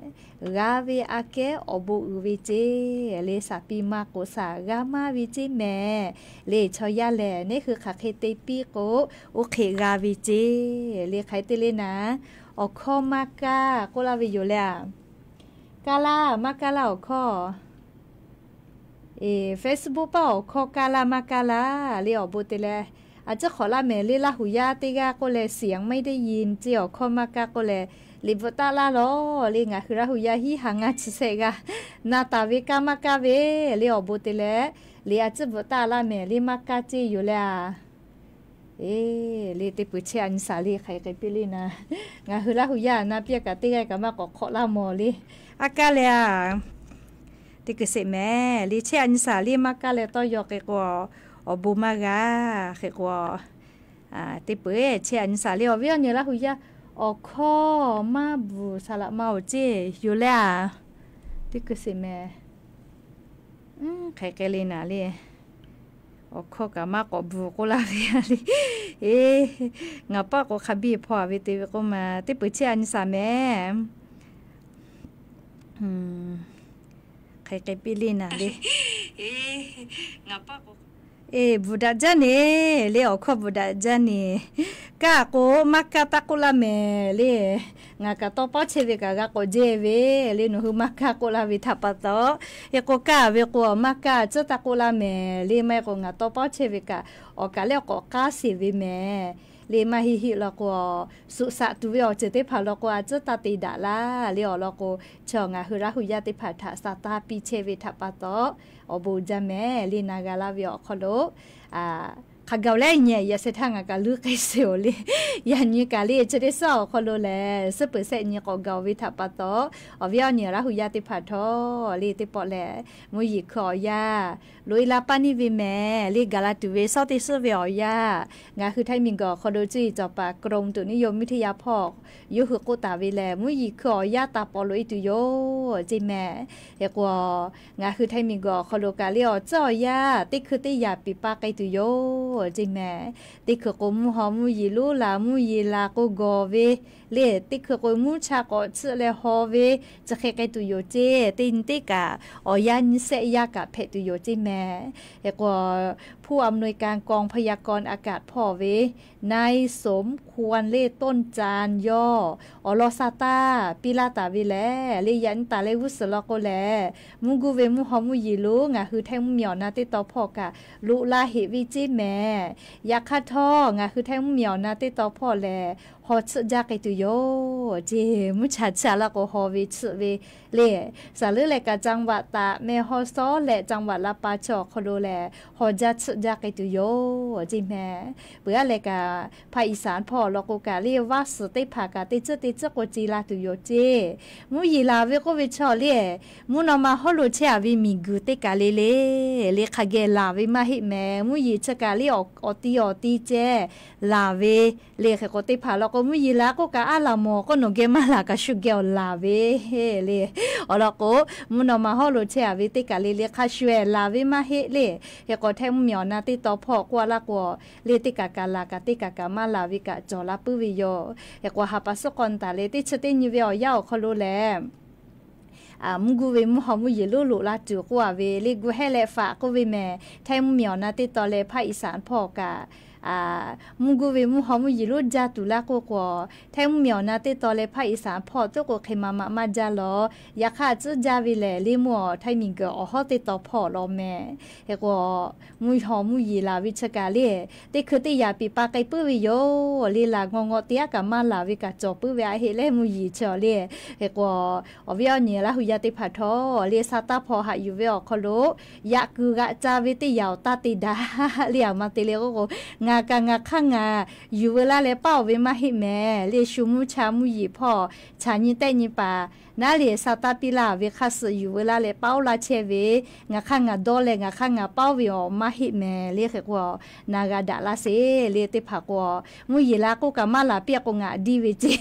g'a ve aꞈ kehˉ awˬ bon uiˍ ve ceˇ le, shaˍ piˇ maˇ k'o shaˍ g'a maˇ ve ceˇ mehˍ le. Chaw yaˇ lehˬ neˇ hui hk'aˬ hk'e te piˇ k'o, oˇ hk'e g'a ve ceˇ le. Hk'aˬ hk'e te le naˍ, awˬ hkawˇ maˇ kaˇ k'oˆ laˇ ve yoˬ le a. Kaˇ laˇ maˇ kaˇ laˇ awˬ hkawˇ Facebook paˇ awˬ hkawˇ kaˇ laˇ maˇ kaˇ laˇ le awˬ bon te leh, a ciˉ hk'awꞈ laˇ mehˍ le. Laˇ hu yaˇ teˇ g'aˇ k'oˆ leh เสียงไม่ได้ยิน ceˇ, awˬ hkawˇ maˇ kaˇ k'oˆ leh, liꞈ bvuhꞈ taˆ laˇ lawˬ le. Ngaˬ hui Laˇ hu yaˇ hiˉ ha ngaˇ chi shehˆ g'aˇ na taˍ ve kaˇ maˇ kaˇ ve le awˬ bon te leh, liꞈ a ciˉ bvuhꞈ taˆ laˇ mehˍ le maˇ kaˇ ceˇ yoˬ le a. Eˬ, le teˇ peuˬ chehˇ a nyi shaˍ le hk'aˬ hk'e piˇ le naˍ. Ngaˬ hui Laˇ hu yaˇ na piˇ kaꞈ teˇ g'aˇ kaꞈ maˇ k'awꞈ hk'awꞈ laˇ mawˬ le. A kaˇ le a, teˇ kuiˬ sheˍ mehˍ le. Chehˇ a nyi shaˍ le maˇ kaˇ leh tawˇ yaw hk'e k'o, awˬ bon maˇ g'a hk'e k'o, teˇ peuˬ chehˇ a nyi shaˍ le. Awˬ viˉ awˬ nyi Laˇ hu yaˇ awˬ hkawˇ maˇ bvuhˬ shaˍ laꞈ ma awˬ ceˇ yoˬ le a. Teˇ kuiˬ sheˍ mehˍ. Hk'aˬ hk'e le naˍ le. Awˬ hkawˇ kaꞈ maˇ k'awꞈ bvuhˬ k'oˆ laˇ ve a le. Eˬ, ngaˬ paˆ k'o hk'a biˇ hpaw a ve te ve k'oˆ ma, teˇ peuˬ chehˇ a nyi shaˍ mehˍ. Hk'aˬ hk'e piˇ le naˍ le. Eˬ, bvuhˬ daꞈ jaˇ neˬ le, awˬ hkawˇ bvuhˬ daꞈ jaˇ neˬ. Kaˇ k'o maˇ kaˇ taˇ k'oˆ laˇ mehˍ le. Ngaˬ kaꞈ tawˇ pawˉ chehˇ ve kaꞈ g'a k'awꞈ jehˇ ve le, nawˬ hui maˇ kaˇ k'oˆ laˇ ve htaꞈ pa taw. Hk'e k'o kaˇ ve k'o maˇ kaˇ tcuhˉ taˇ k'oˆ laˇ mehˍ le. Maˇ heˆ k'o ngaˬ tawˇ pawˉ chehˇ ve kaꞈ awˬ kaꞈ lehˬ k'awꞈ k'aˉ sheˍ ve mehˍ le. Maˇ heˆ heˆ law k'o, suꞈ shaꞈ tuˬ ve awˬ ceuˬ teˇ hpaˍ law k'o a ciˉ taˇ te daꞈ laˇ le. Awˬ lawn k'o, chi ngaˬ hui Laˇ hu yaˇ teˇ hpaˍ htaꞈ shaˍ taˇ piˇ chehˇ ve htaꞈ pa taw, awˬ bon jaˇ mehˍ le. Na g'a laˇ ve awˬ hk'aw lo hk'a gaˬ-oˬ leh nyi yaꞈ sheh htaˇ ngaˬ kaꞈ luˇ k'ai sheˍ-oˬ le. Yaꞈ nyi kaꞈ le chi teˇ suhˉ awˬ hk'aw lo lehˬ, suhˉ peuˬ shehˆ nyi k'awꞈ gaˬ-oˬ ve htaꞈ pa taw, awˬ viˉ awˬ nyi Laˇ hu yaˇ teˇ hpaˍ htawˇ le teˇ pawˆ lehˬ, mvuhˇ yeˬ hkui awˬ yanˇ loꞈ e la paˇ neˇ ve mehˍ le. Gaˬ la tuˬ ve sawˉ teˇ suhˉ ve awˬ yanˇ, ngaˬ hui Htaiˇ miˬguiˬ awˬ hk'aw lo cuˇ yiˍ cawˬ paˍ กรมอุตุนิยมวิทยา hpawˇ yawˇ hui k'oˆ taˍ ve lehˬ, mvuhˇ yeˬ hkui awˬ yanˇ taˍ paw loꞈ e tuˬ yoˬ ceˇ mehˍ. Hk'e k'o, ngaˬ hui Htaiˇ miˬguiˬ awˬ hk'aw lo kaꞈ le awˬ tcuhˉ awˬ yanˇ teˇ hkui teˇ yaꞈ piˍ pa k'ai tuˬ yoˬ. yoˬ ceˇ mehˍ. Teˇ hkui k'o, mvuhˇ haw mvuhˇ yeˬ lonˉ la, mvuhˇ yeˬ la k'o gawˬ ve le. Teˇ hkui k'o, mvuhˇ cha k'awꞈ tsuhˆ leh haw ve chi hk'e k'ai tuˬ yoˬ ceˇ. Teˇ nyi teˇ kaꞈ awˬ yanˇ nyi shehˆ yanˇ kaꞈ hpehꞈ tuˬ yoˬ ceˇ mehˍ. Hk'e k'o, ผู้อำนวยการกองพยากรณ์อากาศ hpawˇ ve นายสมควร le ต้นจาน yawˇ awˬ lawn sa taˇ piˇ laˇ taˍ ve lehˬ le, yaꞈ nyi taˍ leh g'uˇ suhˍ law k'o lehˬ, mvuhˇ guˇ ve mvuhˇ haw mvuhˇ yeˬ lonˉ ngaˬ hui Htaiˇ mvuhˇ miˬ awˬ na teˇ taw hpawˇ kaꞈ loꞈ la heꞈ ve ceˇ mehˍ. Yaꞈ hk'aˇ htawˇ, ngaˬ hui Htaiˇ mvuhˇ miˬ awˬ na teˇ taw hpawˇ lehˬ, haw tsuhˆ jaˇ k'ai tuˬ yoˬ ceˇ. Mvuhˇ cha tsuhˆ a laˇ k'o haw ve tsuhˆ ve le. Saˍ leuˉ leh kaꞈ จังหวัดตาก แม่ฮ่องสอน leh จังหวัดลำปาง chi awˬ hk'aw lo lehˬ, haw jaˇ tsuhˆ jaˇ k'ai tuˬ yoˬ ceˇ mehˍ. Peuˬ aˉ leh kaꞈ, ภาคอีสาน hpawˇ awˬ lawn k'o kaꞈ le, vaˇ suhˍ teˇ hpaˍ kaꞈ teˇ tcuhˉ teˇ tcuhˉ k'o ce la tuˬ yoˬ ceˇ. Mvuhˇ yeˬ laˬ ve k'oˆ ve chaw le, mvuhˇ naw ma hawˉ lo chehˇ a ve miˬguiˬ teˇ kaˬ le le, le hk'a geh laˬ ve maˇ heˆ mehˍ. Mvuhˇ yeˬ chi kaꞈ le, awˬ ti awˬ ti ceh laˬ ve le. Hk'e k'o, teˇ hpaˍ law k'o, mvuhˇ yeˬ laˬ k'oˆ kaꞈ aˉ laˬ mawˬ k'oˆ, nawˬ geh maˇ laˬ kaꞈ shu geh awˬ laˬ ve le. Awˬ lawn k'o, mvuhˇ naw ma hawˉ lo chehˇ a ve teˇ kaˬ le le hk'a shuˍ ehˍ laˬ ve maˇ heˆ le. Hk'e k'o, Htaiˇ mvuhˇ miˬ awˬ na teˇ taw hpawˇ k'oˆ a laˇ k'o, le teˇ kaˬ kaꞈ laˬ kaꞈ teˇ kaˬ kaꞈ maˇ laˬ ve kaꞈ cawˬ la puiˉ ve yoˬ. Hk'e k'o, ha pa suhˉ k'aw taˍ le, teˇ chi teˇ nyi ve awˬ yanˇ awˬ hk'aw lo lehˬ, mvuhˇ guˇ ve mvuhˇ haw mvuhˇ yeˬ lonˉ loꞈ la tuˬ k'oˆ a ve le, กรุงเทพ leh แฟลต k'oˆ ve mehˍ. Htaiˇ mvuhˇ miˬ awˬ na teˇ taw leh ภาคอีสาน hpawˇ kaꞈ, mvuhˇ guˇ ve mvuhˇ haw mvuhˇ yeˬ lonˉ jaˇ tuˬ laˇ k'oˆ k'o, Htaiˇ mvuhˇ miˬ awˬ na teˇ taw leh ภาคอีสาน hpawˇ tuˉ k'o hk'e maˍ maꞈ maˇ jaˇ lawˬ. Yaꞈ hk'aˇ tcuhˉ jaˇ ve lehˬ, le mvuhˇ awˬ Htaiˇ miˬguiˬ awˬ hawˉ teˇ taw hpawˇ law mehˍ. Hk'e k'o, mvuhˇ haw mvuhˇ yeˬ laˬ ve chi kaꞈ le, teˇ hkui teˇ yaꞈ piˍ pa k'ai puiˉ ve yoˬ. Le laˬ ngawˬ ngawˬ teˇ g'aˇ kaꞈ maˇ laˬ ve kaꞈ cawˬ puiˉ ve a heˆ leh mvuhˇ yeˬ chi awˬ le. Hk'e k'o, awˬ viˉ awˬ nyi Laˇ hu yaˇ teˇ hpaˍ htawˇ le, sa taˇ hpawˇ haꞈ yuˬ ve awˬ hk'aw lo yaꞈ kuiˬ g'aꞈ ca ve teˇ yanˇ awˬ taˇ te daꞈ le. Aˬ ma te le k'oˆ k'o, ngaˬ kaꞈ ngaˬ hk'aˇ ngaˬ yuˬ veu laˇ leh paˉ oˬ ve maˇ heˆ mehˍ le. Shu mvuhˇ cha mvuhˇ yeˬ hpawˇ chaꞈ nyi tehˆ nyi paˍ naˉ le sa taˇ piˇ laˇ ve hk'a suh yuˬ veu laˇ leh paˉ oˇ laˇ chehˇ ve, ngaˬ hk'aˇ ngaˬ dawˇ leh ngaˬ hk'aˇ ngaˬ paˉ oˇ ve awˬ maˇ heˆ mehˍ le. Hk'e k'o, na g'a daꞈ laˇ sheˍ le. Teˇ hpaˍ k'o, mvuhˇ yeˬ la k'oˆ kaꞈ maˇ laˬ piˇ a k'o ngaˬ diˇ ve ceˇ.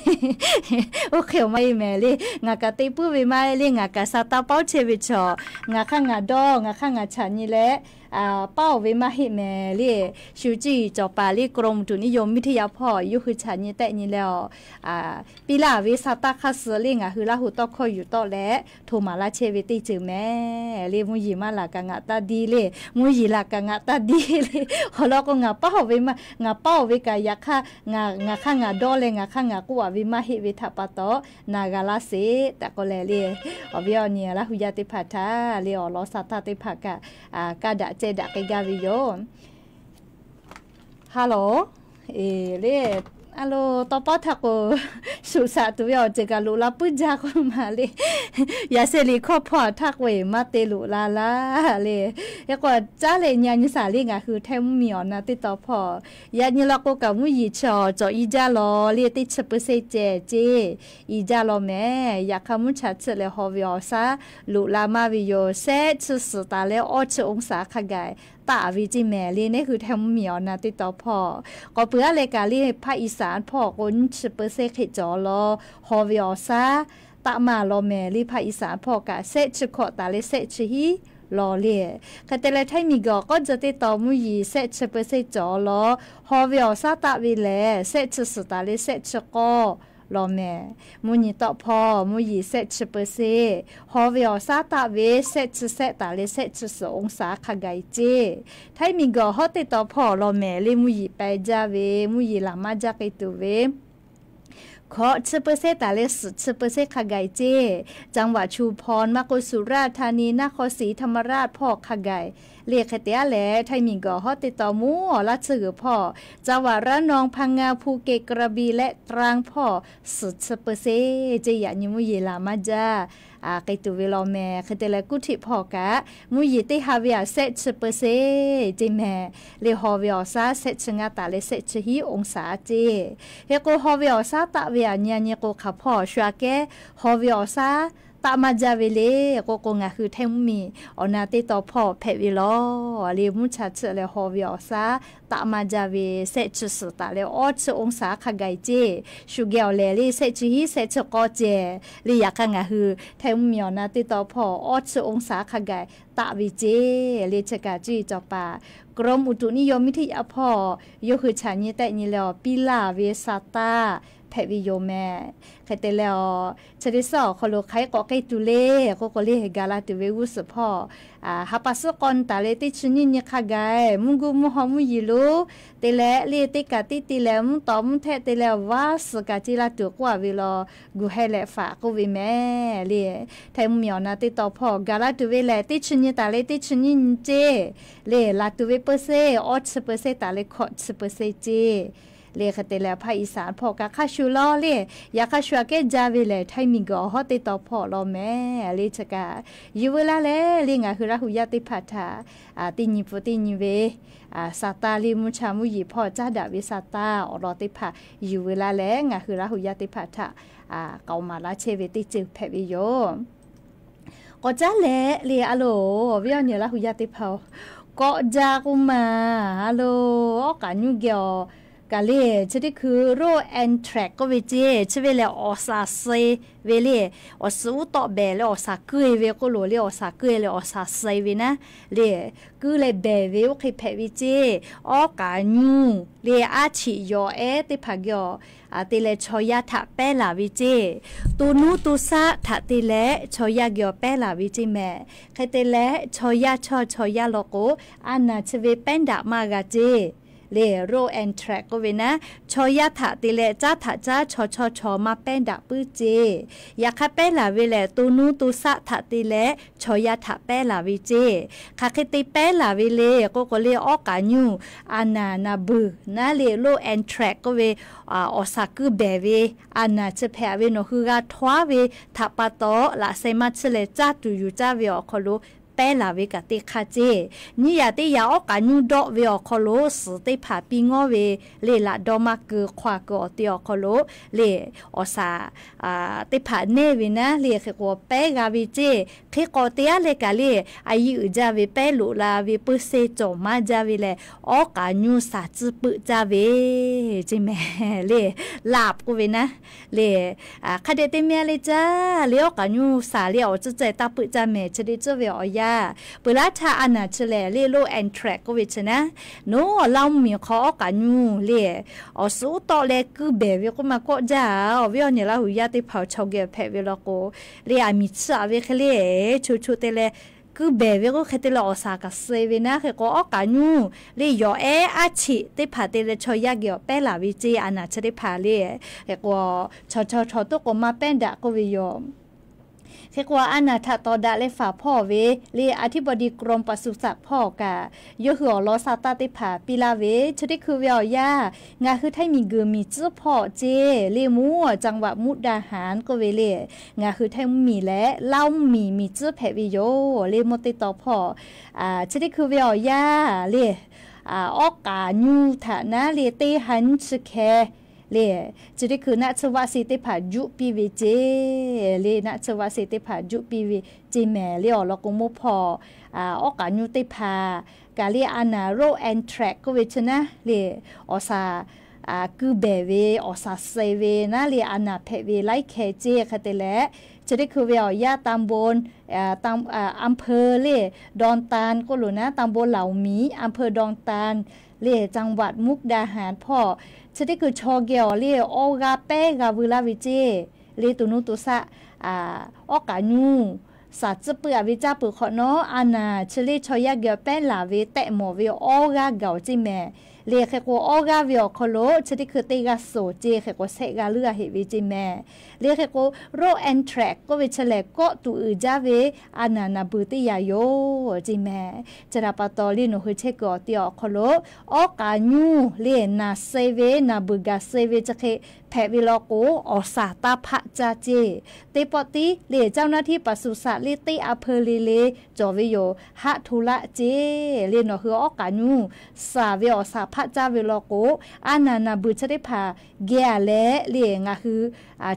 Oˇ hk'e awˬ maˇ heˆ mehˍ le. Ngaˬ kaꞈ te puiˉ ve maˇ heˆ le. Ngaˬ kaꞈ sa taˇ paˉ oˇ chehˇ ve chaw, ngaˬ hk'aˇ ngaˬ dawˇ ngaˬ hk'aˇ ngaˬ chaꞈ nyi leh paˉ oˬ ve maˇ heˆ mehˍ le. Shu ciˇ cawˬ paˍ le กรมอุตุนิยมวิทยา hpawˇ yawˇ hui chaꞈ nyi tehˆ nyi leh awˬ piˇ laˇ ve sa taˇ hk'a suh le ngaˬ hui Laˇ hu tawˇ hkawˇ yuˬ tawˆ leh hto maˍ laˇ chehˇ ve teˇ ceuˬ mehˍ le. Mvuhˇ yeˬ maˇ laˬ kaꞈ ngaˬ taˇ diˇ le. Mvuhˇ yeˬ laˬ kaꞈ ngaˬ taˇ diˇ le. Awˬ lawn k'o, ngaˬ paˉ oˬ ve maˇ, ngaˬ paˉ oˬ ve kaꞈ yaꞈ hk'aˇ ngaˬ hk'aˇ ngaˬ dawˇ leh ngaˬ hk'aˇ ngaˬ k'oˆ a ve maˇ heˆ ve htaꞈ pa taw, na g'a laˇ sheˍ tehꞈ k'oˆ leh le, awˬ viˉ awˬ nyi Laˇ hu yaˇ teˇ hpaˍ htaꞈ le awˬ lawn sa taˇ teˇ hpaˍ kaꞈ kaˇ daꞈ ceh daꞈ k'ai gaˇ ve yoˬ. Hello, le, a lo, tawˇ pawˆ htaˇ k'o, shuˍ shaꞈ tuˬ ve awˬ ceuˬ kaꞈ loꞈ la puiˉ jaˇ k'oˆ ma le. Yaꞈ sheh liꞈ hkawˇ hpawˇ htaˇ k'o eˬ maˇ te loꞈ la laˇ le. Hk'e k'o, caˉ leh nyi a nyi shaˍ le ngaˬ hui Htaiˇ mvuhˇ miˬ awˬ na teˇ taw hpawˇ, yaꞈ nyi law k'o kaꞈ mvuhˇ yeˬ chi awˬ cawˬ i jaˇ lawˬ le, teˇ chi เปอร์เซ็นต์ ceh ceˇ i jaˇ lawˬ mehˍ. Yaꞈ hk'aˇ mvuhˇ cha tsuhˆ leh haw ve awˬ shaˉ loꞈ la maˇ ve yoˬ. Shehˆ chi suhˍ taˍ leh awˇ chi องศา hk'a gaˬ taˆ ve ceˇ mehˍ le. Neˇ hui Htaiˇ mvuhˇ miˬ awˬ na teˇ taw hpawˇ k'awꞈ peuˬ aˉ leh kaꞈ le ภาคอีสาน hpawˇ k'o nyiˇ chi เปอร์เซ็นต์ hk'e cawˬ lawˬ. Haw ve awˬ shaˉ taˆ maˇ lawˬ mehˍ le. ภาคอีสาน hpawˇ kaꞈ shehˆ chi hkawꞈ taˍ leh shehˆ chi hiˉ lawˬ le. Hk'e te leh Htaiˇ miˬguiˬ awˬ k'awˉ jeh teˇ taw mvuhˇ yeˬ shehˆ chi เปอร์เซ็นต์ cawˬ lawˬ. Haw ve awˬ shaˉ taˆ ve lehˬ shehˆ chi suhˍ taˍ leh shehˆ chi k'awˇ lawˬ mehˍ. Mvuhˇ nyi tawˆ hpawˇ mvuhˇ yeˬ shehˆ chi เปอร์เซ็นต์, haw ve awˬ shaˉ taˆ ve shehˆ chi shehˆ taˍ leh shehˆ chi suhˍ องศา hk'a gaˬ e ceˇ. Htaiˇ miˬguiˬ awˬ hawˉ teˇ taw hpawˇ lawˬ mehˍ le. Mvuhˇ yeˬ peh jaˇ ve, mvuhˇ yeˬ laˬ maˇ jaˇ k'ai tuˬ ve hkawꞈ chi เปอร์เซ็นต์ taˍ leh suhˍ chi เปอร์เซ็นต์ hk'a gaˬ e ceˇ. จังหวัดชุมพร maˇ k'o สุราษฎร์ธานี นครศรีธรรมราช hpawˇ hk'a gaˬ le. Hk'e te aˉ leh Htaiˇ miˬguiˬ awˬ hawˉ teˇ taw mvuhˇ awˬ laˇ tcuhˇ g'uiˬ hpawˇ จังหวัดระนอง พังงา ภูเก็ต กระบี่ และตรัง hpawˇ suhˍ chi เปอร์เซ็นต์ ceˇ. Yaꞈ nyi mvuhˇ yeˬ laˬ maˇ jaˇ k'ai tuˬ ve lawˬ mehˍ. Hk'e te leh กรุงเทพ hpawˇ kaꞈ mvuhˇ yeˬ teˇ ha ve aꞈ shehˆ chi เปอร์เซ็นต์ ceˇ mehˍ le. Haw ve awˬ shaˉ shehˆ chi ngaˇ taˍ leh shehˆ chi hiˉ องศา ceˇ. Hk'e k'o, haw ve awˬ shaˉ taˆ ve aꞈ nyi a nyi k'o, hk'aˬ hpawˇ shu aꞈ kehˉ haw ve awˬ shaˉ taˆ maˇ jaˇ ve le k'oˆ k'o, ngaˬ hui Htaiˇ mvuhˇ miˬ awˬ na teˇ taw hpawˇ hpehꞈ ve lawˬ le. Mvuhˇ cha tsuhˆ leh haw ve awˬ shaˉ taˆ maˇ jaˇ ve shehˆ chi suhˍ taˍ leh awˇ chi องศา hk'a gaˬ e ceˇ. Shu geh awˬ lehˬ le shehˆ chi hiˉ shehˆ chi k'awˇ ceh le. Yaꞈ hk'aˇ ngaˬ hui Htaiˇ mvuhˇ miˬ awˬ na teˇ taw hpawˇ awˇ chi องศา hk'a gaˬ taˆ ve ceˇ le. Chi kaꞈ ciˇ cawˬ paˍ กรมอุตุนิยมวิทยา hpawˇ yawˇ hui chaꞈ nyi tehˆ nyi leh awˬ piˇ laˇ ve sa taˇ hpehꞈ ve yoˬ mehˍ. Hk'e te leh awˬ chi teˇ suhˉ awˬ hk'aw lo hk'aˬ hk'e k'awꞈ k'ai tuˬ le k'oˆ k'o le, gaˬ la tuˬ ve g'uˇ suhˍ hpawˇ ha pa suhˉ k'aw taˍ leh teˇ chi nyiˇ nyi hk'a gaˬ mvuhˇ guˇ mvuhˇ haw mvuhˇ yiˍ lo te leh le teˇ kaꞈ teˇ te leh mvuhˇ tawˍ mvuhˇ htehˆ te leh vaˇ suhˍ kaꞈ ce la tuˬ k'oˆ a ve law, guˬ heh leh faꞈ k'oˆ ve mehˍ le. Htaiˇ mvuhˇ miˬ awˬ na teˇ taw hpawˇ gaˬ la tuˬ ve lehˬ, teˇ chi nyi taˍ leh teˇ chi nyiˇ nyi ce le, laˬ tuˬ ve เปอร์เซ็นต์ awˇ chi เปอร์เซ็นต์ taˍ leh hkawꞈ chi เปอร์เซ็นต์ ce le. Hk'e te leh ภาคอีสาน hpawˇ kaꞈ hk'a shuˍ law le, yaꞈ hk'a shuˍ aꞈ kehˉ jaˇ ve lehˬ, Htaiˇ miˬguiˬ awˬ hawˉ teˇ taw hpawˇ law mehˍ le. Chi kaꞈ yuˬ veu laˇ leh le, ngaˬ hui Laˇ hu yaˇ teˇ hpaˍ htaꞈ teˇ nyi pfuhˍ teˇ nyi ve sa taˇ le, mvuhˇ cha mvuhˇ yeˬ hpawˇ caˉ daꞈ ve sa taˇ awˬ lawn teˇ hpaˍ yuˬ veu laˇ leh, ngaˬ hui Laˇ hu yaˇ teˇ hpaˍ htaꞈ k'aoˍ maˍ laˇ chehˇ ve teˇ ceuˬ hpehꞈ ve yoˬ. K'awꞈ caˉ leh le, a loˍ, awˬ viˉ awˬ nyi Laˇ hu yaˇ teˇ hpaˍ-oˬ, kawˆ jaˇ k'oˆ ma, a loˍ, awˉ k'aꞈ nyuˇ geh awˬ kaꞈ le, chi teˇ hkui โรคแอนแทรกซ์ k'oˆ ve ce, chi ve lehˬ awˬ shaˍ suh ve le, awˬ suhˍ uˉ tawˆ behˬ leh awˬ shaˍ kuiˇ ve k'oˆ loˬ le, awˬ shaˍ kuiˇ leh awˬ shaˍ suh ve naˉ le, kuiˇ leh behˬ ve oˇ hk'e hpehꞈ ve ce. Awˉ k'aꞈ nyuˇ le, aˉ cheꞈ yawˬ ehˉ teˇ hpaˍ geh awˬ te leh chaw yaˇ htaꞈ pehˉ laˬ ve ce. To nuˇ to shaˆ htaꞈ te leh chaw yaˇ geh awˬ pehˉ laˬ ve ce mehˍ. Hk'e te leh chaw yaˇ chaw chaw yaˇ law k'o, a naˍ chi ve pehˉ daꞈ maˇ g'a ce le, โรคแอนแทรกซ์ k'oˆ ve naˉ, chaw yaˇ htaꞈ te leh caˉ htaꞈ caˉ chaw chaw chaw maˇ pehˉ daꞈ puiˉ ce. Yaꞈ hk'aˇ pehˉ laˬ ve lehˬ, to nuˇ to shaˆ htaꞈ te leh chaw yaˇ htaꞈ pehˉ laˬ ve ce. Hk'aˬ hk'e te pehˉ laˬ ve le k'oˆ k'o le, awˉ k'aꞈ nyuˇ a naˍ naˍ beuˬ naˉ le, โรคแอนแทรกซ์ k'oˆ ve awˬ shaˍ kuiˇ behˬ ve a naˍ chi hpehꞈ ve nawˬ hui g'a htaw aˉ ve htaꞈ pa taw, laꞈ sheh maˇ chiˇ leh caˇ tuˬ yuˬ caˇ ve awˬ hk'aw lo pehˉ laˬ ve kaꞈ teˇ hk'aˇ ce. Nyiˇ yaꞈ teˇ yaꞈ awˉ k'aꞈ nyuˇ dawˆ ve awˬ hk'aw lo suhˍ teˇ hpaˍ piˇ ngawˉ ve le, laꞈ dawˇ maˇ keu hk'aw keu awˬ te awˬ hk'aw lo le, awˬ shaˍ teˇ hpaˍ nehˇ ve naˉ le, hk'e k'o pehˉ g'a ve ce. Hk'e k'awꞈ te aˉ leh kaꞈ le, a yiˇ uiˍ jaˇ ve pehˉ loꞈ la ve เปอร์เซ็นต์ cawˬ maˇ jaˇ ve lehˬ, awˉ k'aꞈ nyuˇ shaˍ tcuhˉ peuˆ caˇ ve ce mehˍ le. Laꞈ k'oˆ ve naˉ le, hk'a dehꞈ te meh le caˇ le, awˉ k'aꞈ nyuˇ shaˍ le awˬ tcuhˉ ceh taˇ peuˆ caˇ mehˍ. Chi te tcuhˉ ve awˬ yanˇ, peuˬ laˇ htaˇ a naˍ chi lehˬ le, โรคแอนแทรกซ์ k'oˆ ve chi naˉ, nawˬ Laˇ huˍ miˬ hk'aw awˉ k'aꞈ nyuˇ le awˬ suhˍ uˉ tawˆ leh kuiˇ behˬ ve k'oˆ ma kawˆ jaˇ. Awˬ viˉ awˬ nyi Laˇ hu yaˇ teˇ hpaˍ-oˬ, chaw geh hpehꞈ ve law k'o le, a miˍ chi a ve hk'e le, cho cho te leh kuiˇ behˬ ve k'oˆ hk'e te leh awˬ shaˍ kaꞈ suh ve naˉ, hk'e k'o awˉ k'aꞈ nyuˇ le yawˬ ehˉ aˉ cheꞈ teˇ hpaˍ te leh chaw yaˇ geh awˬ pehˉ laˬ ve ce. A naˍ chi teˇ hpaˍ le, hk'e k'o chaw chaw chaw toˉ k'o maˇ pehˉ daꞈ k'oˆ ve yoˬ. Hk'e k'o a naˍ htaꞈ tawˍ daꞈ leh faˍ hpawˇ ve le, อธิบดีกรมปศุสัตว์ hpawˇ kaꞈ yawˇ hui awˬ lawn sa taˇ teˇ hpaˍ piˇ laˇ ve, chi teˇ hkui ve awˬ yanˇ, ngaˬ hui Htaiˇ miˬguiˬ miˬ tcuhˉ hpawˇ ce le, mvuhˇ จังหวัดมุกดาหาร k'oˆ ve le, ngaˬ hui Htaiˇ mvuhˇ miˬ leh Laˇ huˍ miˬ miˬ tcuhˉ hpehꞈ ve yoˬ le, mvuhˇ teˇ taw hpawˇ chi teˇ hkui ve awˬ yanˇ le, awˉ k'aꞈ nyuˇ htaꞈ naˉ le teˇ ha nyiˇ chi hkeh le, chi teˇ hkui naˆ tsuhˇ vaˆ se teˇ hpaˍ juˆ piˇ ve ce le, naˆ tsuhˇ vaˆ se teˇ hpaˍ juˆ piˇ ve ce mehˍ le. Awˬ lawn k'o, mvuhˇ hpawˇ awˉ k'aꞈ nyuˇ teˇ hpaˍ kaꞈ le, a naˍ โรคแอนแทรกซ์ k'oˆ ve chi naˉ le, awˬ shaˍ kuiˇ behˬ ve, awˬ shaˍ suh ve naˉ le, a naˍ hpehꞈ ve laiˉ hkeh ce. Hk'e te leh, chi teˇ hkui ve awˬ yanˇ ตำบล อำเภอ le, ดอนตาล k'oˆ loˬ naˉ, ตำบลเหล่าหมี อำเภอดอนตาล le, จังหวัดมุกดาหาร hpawˇ chi teˇ hkui chaw geh awˬ le awˇ g'aˇ pehˉ g'a veu laˇ ve ce le. To nuˇ to shaˆ awˉ k'aꞈ nyuˇ shaˍ tcuhˉ peuˆ a ve caˇ peuˬ hk'awꞈ nawˉ, a naˍ chi le chaw yaˇ geh awˬ pehˉ laˬ ve tehꞈ mawˬ ve awˇ g'aˇ gaˬ awˬ ce mehˍ le. Hk'e k'o, awˇ g'aˇ ve awˬ hk'aw lo chi teˇ hkui teˇ g'aˇ suhˍ ce, hk'e k'o shehˆ g'aˇ leuˉ a heꞈ ve ce mehˍ le. Hk'e k'o, โรคแอนแทรกซ์ k'oˆ ve chi lehˬ, kawˆ tuˬ uiˍ jaˇ ve a naˍ naˍ beuˬ teˇ yanˇ yoˬ ce mehˍ. Chi htaꞈ pa taw le, nawˬ hui chehˇ kuiˬ awˬ te awˬ hk'aw lo awˉ k'aꞈ nyuˇ le naˍ suh ve, naˍ beuˬ gaˬ suh ve chi hk'e hpehꞈ ve law k'o, awˬ shaˍ taˇ hpaˆ caˇ ce. Teˇ pawˆ tiˉ le, เจ้าหน้าที่ปศุสัตว์ le teˇ อำเภอ le le cawˬ ve yoˬ, haˆ hto laˆ ce le. Nawˬ hui awˉ k'aꞈ nyuˇ shaˍ ve awˬ shaˍ hpaˆ caˇ ve law k'o, a naˍ naˍ beuˬ chi teˇ hpaˍ geh a leh le, ngaˬ hui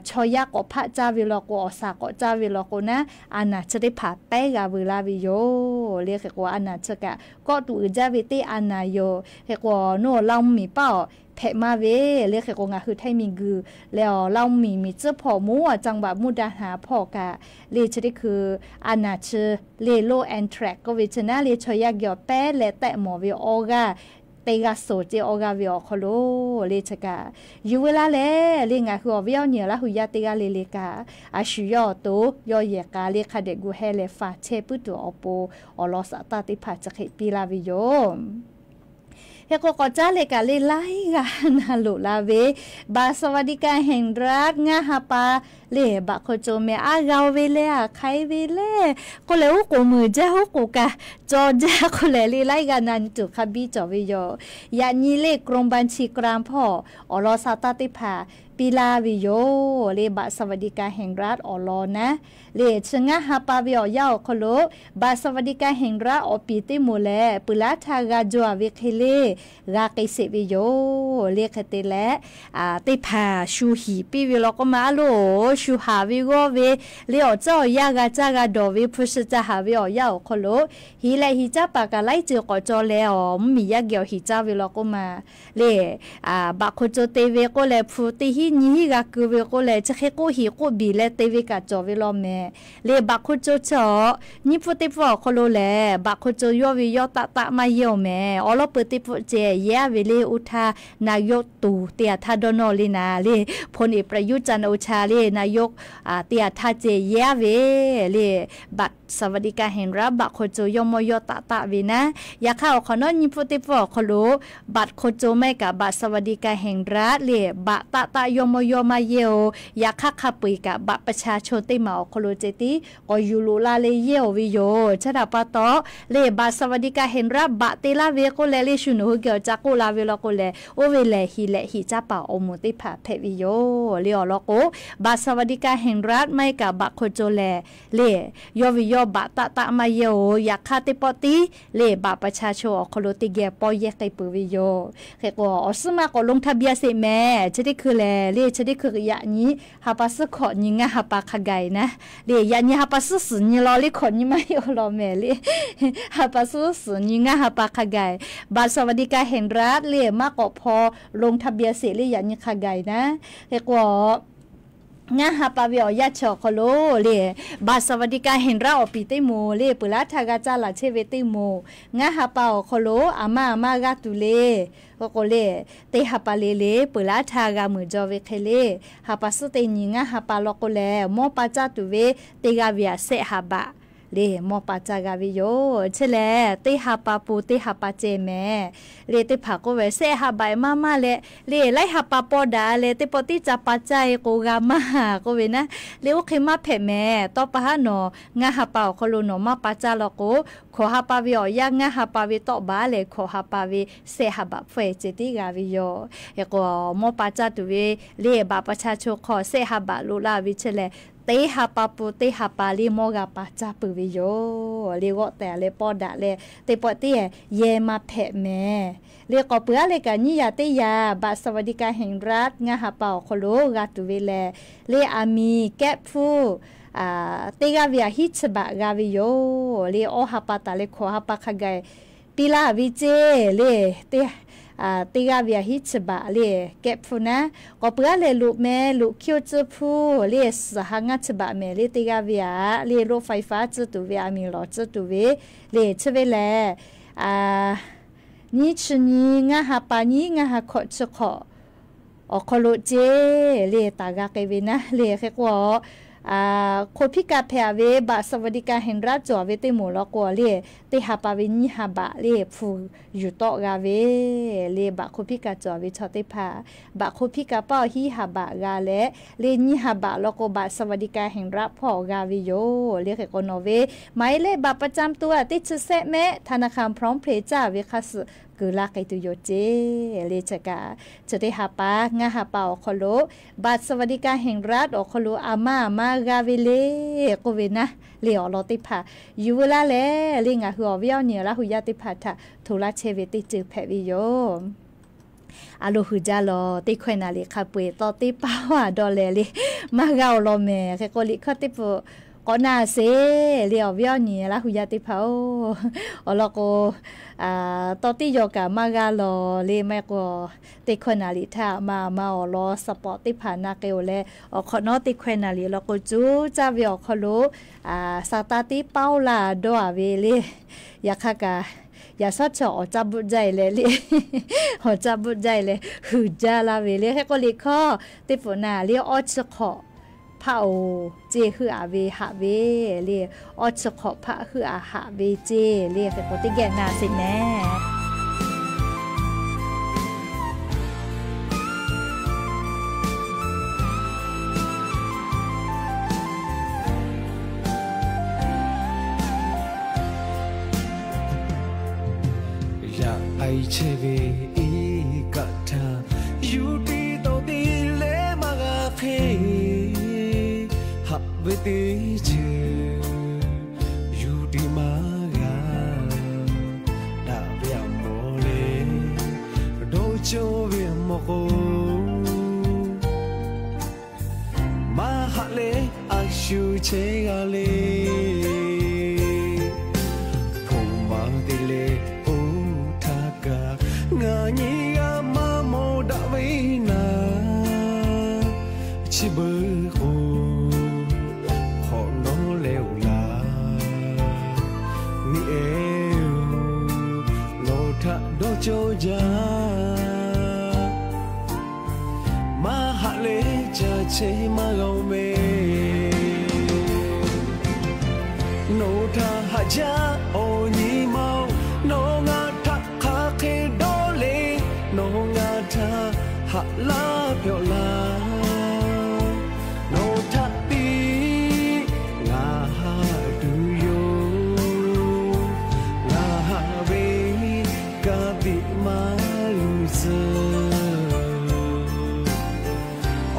chaw yaˇ k'awꞈ hpaˆ caˇ ve law k'o, awˬ shaˍ k'awꞈ caˇ ve law k'o naˉ, a naˍ chi teˇ hpaˍ pehˉ g'a veu laˇ ve yoˬ le. Hk'e k'o, a naˍ chi kaꞈ kawˆ tuˬ uiˍ jaˇ ve teˇ a naˍ yoˬ. Hk'e k'o, nawˬ Laˇ huˍ miˬ paˇ awˬ hpehꞈ maˇ ve le. Hk'e k'o, ngaˬ hui htaiˇ miˬguiˬ leh awˬ Laˇ miˬ miˬ tcuhˉ hpawˇ mvuhˇ awˬ จังหวัดมุกดาหาร hpawˇ kaꞈ le, chi teˇ hkui a naˬ chi le lo Anthrax k'oˆ ve chi naˉ le, chaw yaˇ geh awˬ pehˉ leh tehˆ mawˬ ve awˬ g'aˇ teˇ g'aˇ suhˍ ce awˬ g'aˇ ve awˬ hk'aw lo le, chi kaꞈ yuˬ veu laˇ leh le, ngaˬ hui awˬ viˉ awˬ nyi Laˇ hui yaˇ teˇ g'aˇ le le kaꞈ, a shu yawˇ awˬ to yawˇ yehˬ k'a le hk'a dehꞈ gu heh leh faˍ chehˇ puiˉ tuˬ awˬ pon awˬ lawn saˍ taˇ teˇ hpaˍ chi hk'e piˇ laˇ ve yoˬ. Hk'e k'o, k'awꞈ caˉ leh kaꞈ le, laiˉ g'aˇ na loꞈ la ve บัตรสวัสดิการแห่งรัฐ ngaˇ ha pa le, บัตรคนจน meh a g'a-o ve le, a hk'aiˉ ve le k'oˆ leh, oˉ k'oˍ meuˍ jaˇ, oˉ k'oˍ kaꞈ cawˬ jaˇ k'oˆ leh le, laiˉ g'aˇ na nyi tuˬ hk'a biˇ cawˬ ve yoˬ. Yaꞈ nyi le, กรมบัญชีกลาง hpawˇ awˬ lawn saˍ taˇ teˇ hpaˍ piˇ laˇ ve yoˬ le. บัตรสวัสดิการแห่งรัฐ awˬ lawn naˉ le, chi ngaˇ ha pa ve awˬ yanˇ awˬ hk'aw lo บัตรสวัสดิการแห่งรัฐ awˬ piˍ teˇ moˍ lehˬ, peuˬ laˇ htaˇ g'a jaw-a ve hk'e le g'a k'ai sheˍ ve yoˬ le. Hk'e te leh, teˇ hpaˍ shu hiˍ piˇ ve law k'oˆ ma, a loˬ, shu haˍ ve g'awˇ ve le, awˬ caˉ awˬ yanˇ g'a caˇ g'a dawˬ ve hpu shi ca haˍ ve awˬ yanˇ awˬ hk'aw lo, hiˍ leh hiˍ caˇ paˍ kaꞈ laiˉ ceuˬ k'awꞈ caw leh, awˬ mvuhˇmiˬ yaˇ geh awˬ hiˍ caˇ ve law k'oˆ ma le, บัตรคนจน te ve k'oˆ leh, hpu teˇ hinˉ nyi hinˉ g'a keu ve k'oˆ leh, chi hk'e k'oˆ hiˍ k'oˆ biˬ leh te ve kaꞈ cawˬ ve law mehˍ le. บัตรคนจน chi awˬ nyiˇ pfuhˇ teˇ pfuhˇ awˬ hk'aw lo lehˬ, บัตรคนจน yawˇ ve yawˇ taˆ taˆ maˇ yehˇ-oˬ mehˍ. Awˬ lawn peuˬ teˇ pfuhˇ ceh yehˇ-a ve le, oˇ htaˇ na yawˇ tuˬ te yaꞈ htaˇ dawˇ nawˇ le naˍ le, พลเอกประยุทธ์ จันทร์โอชา le na yawˇ te yaꞈ htaˇ ceh yehˇ-a ve le, บัตรสวัสดิการแห่งรัฐ บัตรคนจน yawˇ mawˇ yawˇ taˆ taˆ ve naˉ. Yaꞈ hk'aˇ awˬ hk'awꞈ nawˉ nyiˇ pfuhˇ teˇ pfuhˇ awˬ hk'aw lo, บัตรคนจน maˇ heˆ kaꞈ บัตรสวัสดิการแห่งรัฐ le บัตร taˆ taˆ yawˇ mawˇ yawˇ maˇ yehˇ-oˬ. Yaꞈ hk'aˇ hk'a peu-eˬ kaꞈ บัตรประชาชน teˇ maˬ awˬ hk'aw lo ceh tiˉ k'awꞈ yuˬ loꞈ la leh yehˇ-oˬ ve yoˬ. Chi htaꞈ pa taw le, บัตรสวัสดิการแห่งรัฐ บัตร te laˇ ve k'oˆ leh le, shu nawˬ hui geh awˬ ca k'oˆ la ve law k'o lehˬ, oˇ ve lehˬ hiˍ leh hiˍ caˇ paˍ awˬ moˍ teˇ hpaˍ hpehꞈ ve yoˬ le. Awˬ lawn k'o, บัตรสวัสดิการแห่งรัฐ maˇ heˆ kaꞈ บัตรคนจน lehˬ le, yawˇ ve yawˇ บัตร taˆ taˆ maˇ yehˇ-oˬ. Yaꞈ hk'aˇ teˇ pawˆ tiˉ le, บัตรประชาชน awˬ hk'aw lo teˇ geh pawˇ yehˇ k'ai peuˬ ve yoˬ. Hk'e k'o, awˬ suhˉ maˇ k'awꞈ ลงทะเบียน sheˍ mehˍ. Chi teˇ hkui lehˬ le, chi teˇ hkui yaꞈ nyi ha pa suhˉ hkawꞈ nyi ngaˇ ha pa hk'a gaˬ-e naˉ le, yaꞈ nyi ha pa suhˉ suhˍ nyi law le, hkawꞈ nyi maˇ heˆ-oˬ law mehˍ le. Ha pa suhˉ suhˍ nyi ngaˇ ha pa hk'a gaˬ-e, บัตรสวัสดิการแห่งรัฐ le maˇ k'awꞈ hpaw ลงทะเบียน sheˍ le, yaꞈ nyi hk'a gaˬ-e naˉ. Hk'e k'o, ngaˇ ha pa ve awˬ yanˇ chi awˬ hk'aw lo le, บัตรสวัสดิการแห่งรัฐ awˬ piˍ teˇ moˍ le, peuˬ laˇ htaˇ g'a caˇ laˬ chehˇ ve teˇ moˍ, ngaˇ ha pa awˬ hk'aw lo aˬ maˇ aˬ maˇ g'a tuˬ le. K'o k'o le, teˇ ha pa le le peuˬ laˇ htaˇ g'a meuˍ jaw ve hk'e le, ha pa suhˉ teˇ nyi ngaˇ ha pa law k'o lehˬ, mawˇ pa caˇ tuˬ ve teˇ g'aˇ ve aꞈ shehˆ ha baꞈ le mawˇ pa caˇ g'a ve yoˬ. Chi lehˬ, teˇ ha pa pon teˇ ha pa ceh mehˍ le. Teˇ hpaˍ k'oˆ ve, shehˆ ha baꞈ maˇ maˇ leh le, laiˉ ha pa paw daꞈ leh teˇ pawˆ tiˉ ca pa caˇ-e k'o g'a maˇ k'oˆ ve naˉ. Le, oˇ hk'e maˇ hpehꞈ mehˍ. Tawˇ pa haˉ nawˬ ngaˇ ha pa awˬ hk'aw lo nawˬ maˇ pa caˇ law k'o, hkawꞈ ha pa ve awˬ yanˇ ngaˇ ha pa ve tawˆ baˬ leh, hkawꞈ ha pa ve shehˆ ha baꞈ hpawehˇ ceh tiˉ g'a ve yoˬ. Hk'e k'o, mawˇ pa caˇ tuˬ ve le, บัตรประชาชน hk'aw shehˆ ha baꞈ loꞈ laˇ ve chi lehˬ, teˇ ha pa pon teˇ ha pa le mawˇ g'a pa caˇ peuˬ ve yoˬ. Le, g'awˆ tehˬ leh paw daꞈ leh teˇ pawˆ tiˉ yehˇ maˇ hpehꞈ mehˍ. Le, k'awꞈ peuˬ-a leh kaꞈ nyiˇ yaꞈ teˇ yaꞈ บัตรสวัสดิการแห่งรัฐ ngaˇ ha pa awˬ hk'aw lo g'a tuˬ ve lehˬ, le, aˬ miˍ kehˆ hpfuhˇ teˇ g'aˇ ve aꞈ hiˉ chi baꞈ g'a ve yoˬ. Le, awˇ ha pa taˍ leh hkawꞈ ha pa hk'a gaˬ piˇ laˇ ve ceˇ le, teˇ g'aˇ ve aꞈ hiˉ chi baꞈ le, kehˆ hpfuhˇ naˉ. K'awꞈ peuˬ-a leh loꞈ meh loꞈ hkiˇ-oˆ tcuhˇ hpfuhˇ le, suhˍ ha ngaˇ chi baꞈ mehˍ le, teˇ g'aˇ ve aꞈ le, รถไฟฟ้า tcuhˇ tuˬ ve, aˬ miˍ lawˬ tcuhˇ tuˬ ve le, chi ve lehˬ, nyiˇ chi nyi ngaˇ ha pa nyiˇ ngaˇ ha hkawꞈ chi hk'awꞈ awˬ hk'aw lo ceˇ le, taˍ g'a k'ai ve naˉ le. Hk'e k'o, คนพิการ hpehꞈ-a ve บัตรสวัสดิการแห่งรัฐ cawˬ ve teˇ moˍ law k'o le, teˇ ha pa ve nyiˇ ha baꞈ le hpu yuˬ tawˆ g'a ve le, บัตรคนพิการ cawˬ ve chaw teˇ hpaˍ บัตรคนพิการ paˇ awˬ hiˉ ha baꞈ g'a leh, le, nyiˇ ha baꞈ law k'o บัตรสวัสดิการแห่งรัฐ hpawˇ g'a ve yoˬ. Le, hk'e k'o nawˬ ve หมายเลขบัตรประจำตัว teˇ chi shehˆ mehˆ ธนาคารพร้อมเพย์ caˇ ve hk'a suhˍ keunˍ laˇ k'ai tuˬ yoˬ ceˇ le. Chi kaꞈ, chi teˇ ha pa ngaˇ ha pa awˬ hk'aw lo บัตรสวัสดิการแห่งรัฐ awˬ hk'aw lo aˬ maˇ aˬ maˇ g'a ve le k'oˆ ve naˉ le, awˬ lawn teˇ hpaˍ yuˬ veu laˇ leh le, ngaˬ hui awˬ viˉ awˬ nyi Laˇ hu yaˇ teˇ hpaˍ htaꞈ hto laˇ chehˇ ve teˇ ceuˬ hpehꞈ ve yoˬ. A loˍ, hui jaˇ lawˬ, teˇ hkawehˇ naˍ liꞈ hk'a peu-eˬ tawˇ teˇ paˇ a dawˇ leh le, maˇ g'a-oˬ law mehˍ. Hk'e k'o, liꞈ hkawˇ teˇ pfuhˍ K'awꞈ na sheˍ le, awˬ viˉ awˬ nyi Laˇ hu yaˇ teˇ hpaˍ-oˬ, awˬ lawn k'o, tawˇ tiˉ yaw kaꞈ maˇ g'a lawˬ le, maˇ heˆ k'o, teˇ hkawehˇ naˍ liꞈ htaˇ maˇ maˇ awˬ lawn support teˇ hpaˍ na k'ai-oˬ leh, awˬ hk'awꞈ nawˉ teˇ hkawehˇ naˍ liꞈ awˬ lawn k'o, cuˇ caˇ ve awˬ hk'aw lo Saˍtanˍ tiˉ paoˇ laˇ dawˇ-a ve le. Yaꞈ hk'aˇ kaꞈ, yaꞈ shawˉ chi awˬ caˇ buˆ jaˇ-e leh le, awˬ caˇ buˆ jaˇ-e leh huiˍ jaˇ laˇ ve le. Hk'e k'o liꞈ hkawˇ teˇ pfuhˍ naˍ le, awˇ chi hk'awꞈ hpaˆ-oˬ ceˇ heuˆ-a ve haꞈ ve le. Awˇ chi hk'awꞈ hpaˆ heuˆ-a haꞈ ve ceˇ le. Hk'e k'o teˇ geh na sheˍ mehˍ. Yaꞈ k'ai chehˇ ve iˉ kaˆ htaˇ, yuˬ tiꞈ tawˍ tiꞈ leh maˇ g'a hk'e, haꞈ ve teˇ ceuˬ yuˬ tiꞈ maˇ g'a. Daꞈ ve awˬ mawˬ le, dawˇ cawˇ ve awˬ mawˬ k'o, maˇ haꞈ leh a shu chehˇ g'a le. Hpawnˬ ma te leh oˇ htaˇ kaꞈ, ngaˬ nyi g'a maˇ mawˬ daꞈ ve naˍ, chi beuꞈ k'o, hk'awꞈ nawˉ leh oˬ laˇ. Miˇ ehˉ-oˬ, nawˬ htaꞈ dawˇ cawˇ jaˇ. Maˇ haꞈ leh ca chehˇ maˇ g'a-oˬ mehˍ. Nawˬ htaꞈ haꞈ jaˇ awˬ nyi ma-oˬ, nawˬ ngaˬ htaꞈ hk'aˬ hk'e dawˇ le, nawˬ ngaˬ htaꞈ haꞈ laˇ hpehꞈ-oˬ laˇ. Nawˬ htaꞈ tiˉ ngaˬ haꞈ tuˬ yoˬ. Ngaˬ haꞈ ve ka tiꞈ maˇ luˬ tcuh.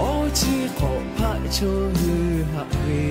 Awˇ chi hk'awꞈ hpaˆ chaw hui haꞈ ve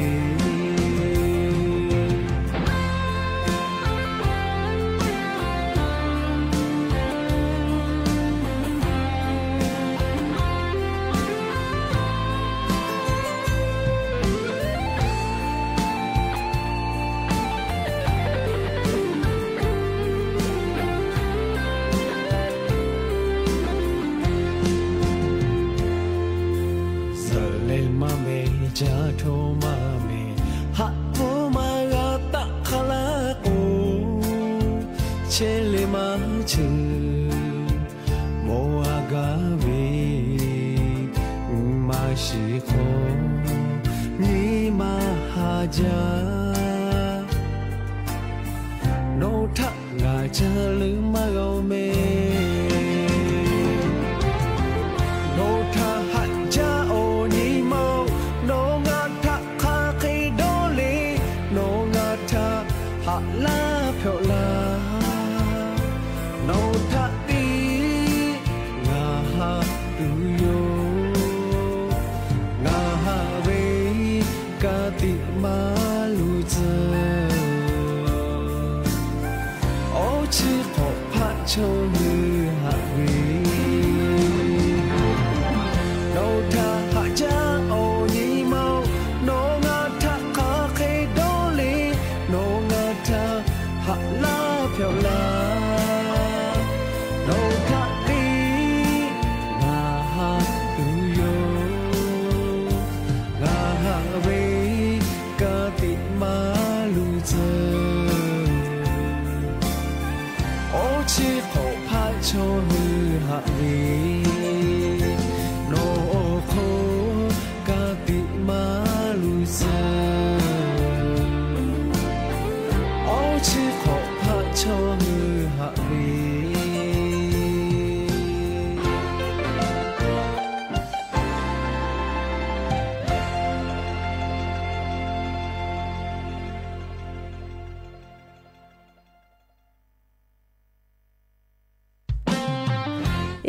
Suhˍ leh maˇ mehˍ, caˇ htaw maˇ mehˍ, haꞈ k'oˆ maˇ g'a taˆ hk'a laˇ k'o, chehˇ leh maˇ cheuˬ mawˬ a gaˇ ve, maˇ shiˍ hk'aw nyi maˇ haˍ jaˇ. Nawˬ htaꞈ ngaˬ ca leuˬ maˇ g'a-oˬ mehˍ. Nawˬ htaꞈ haꞈ jaˇ awˬ nyi ma-oˬ, nawˬ ngaˬ htaꞈ hk'aˬ hk'e dawˇ le, nawˬ ngaˬ htaꞈ haꞈ laˇ hpehꞈ-oˬ laˇ. Nawˬ htaꞈ tiˉ ngaˬ haꞈ tuˬ yoˬ. Ngaˬ haꞈ ve ka tiꞈ maˇ luˬ tcuh. Awˇ chi hk'awꞈ hpaˆ chaw hui haꞈ ve, nawˬ htaꞈ haꞈ jaˇ awˬ nyi ma-oˬ, nawˬ ngaˬ htaꞈ hk'aˬ hk'e dawˇ le, nawˬ ngaˬ htaꞈ haꞈ laˇ hpehꞈ-oˬ laˇ. Nawˬ htaꞈ tiˉ ngaˬ haꞈ tuˬ yoˬ. Ngaˬ haꞈ ve ka tiꞈ maˇ luˬ tcuh. Awˇ chi hk'awꞈ hpaˆ chaw hui haꞈ ve, nawˬ awˬ hk'oˆ ka tiꞈ maˇ luˬ tcuh. Awˇ chi hk'awꞈ hpaˆ chaw hui haꞈ ve.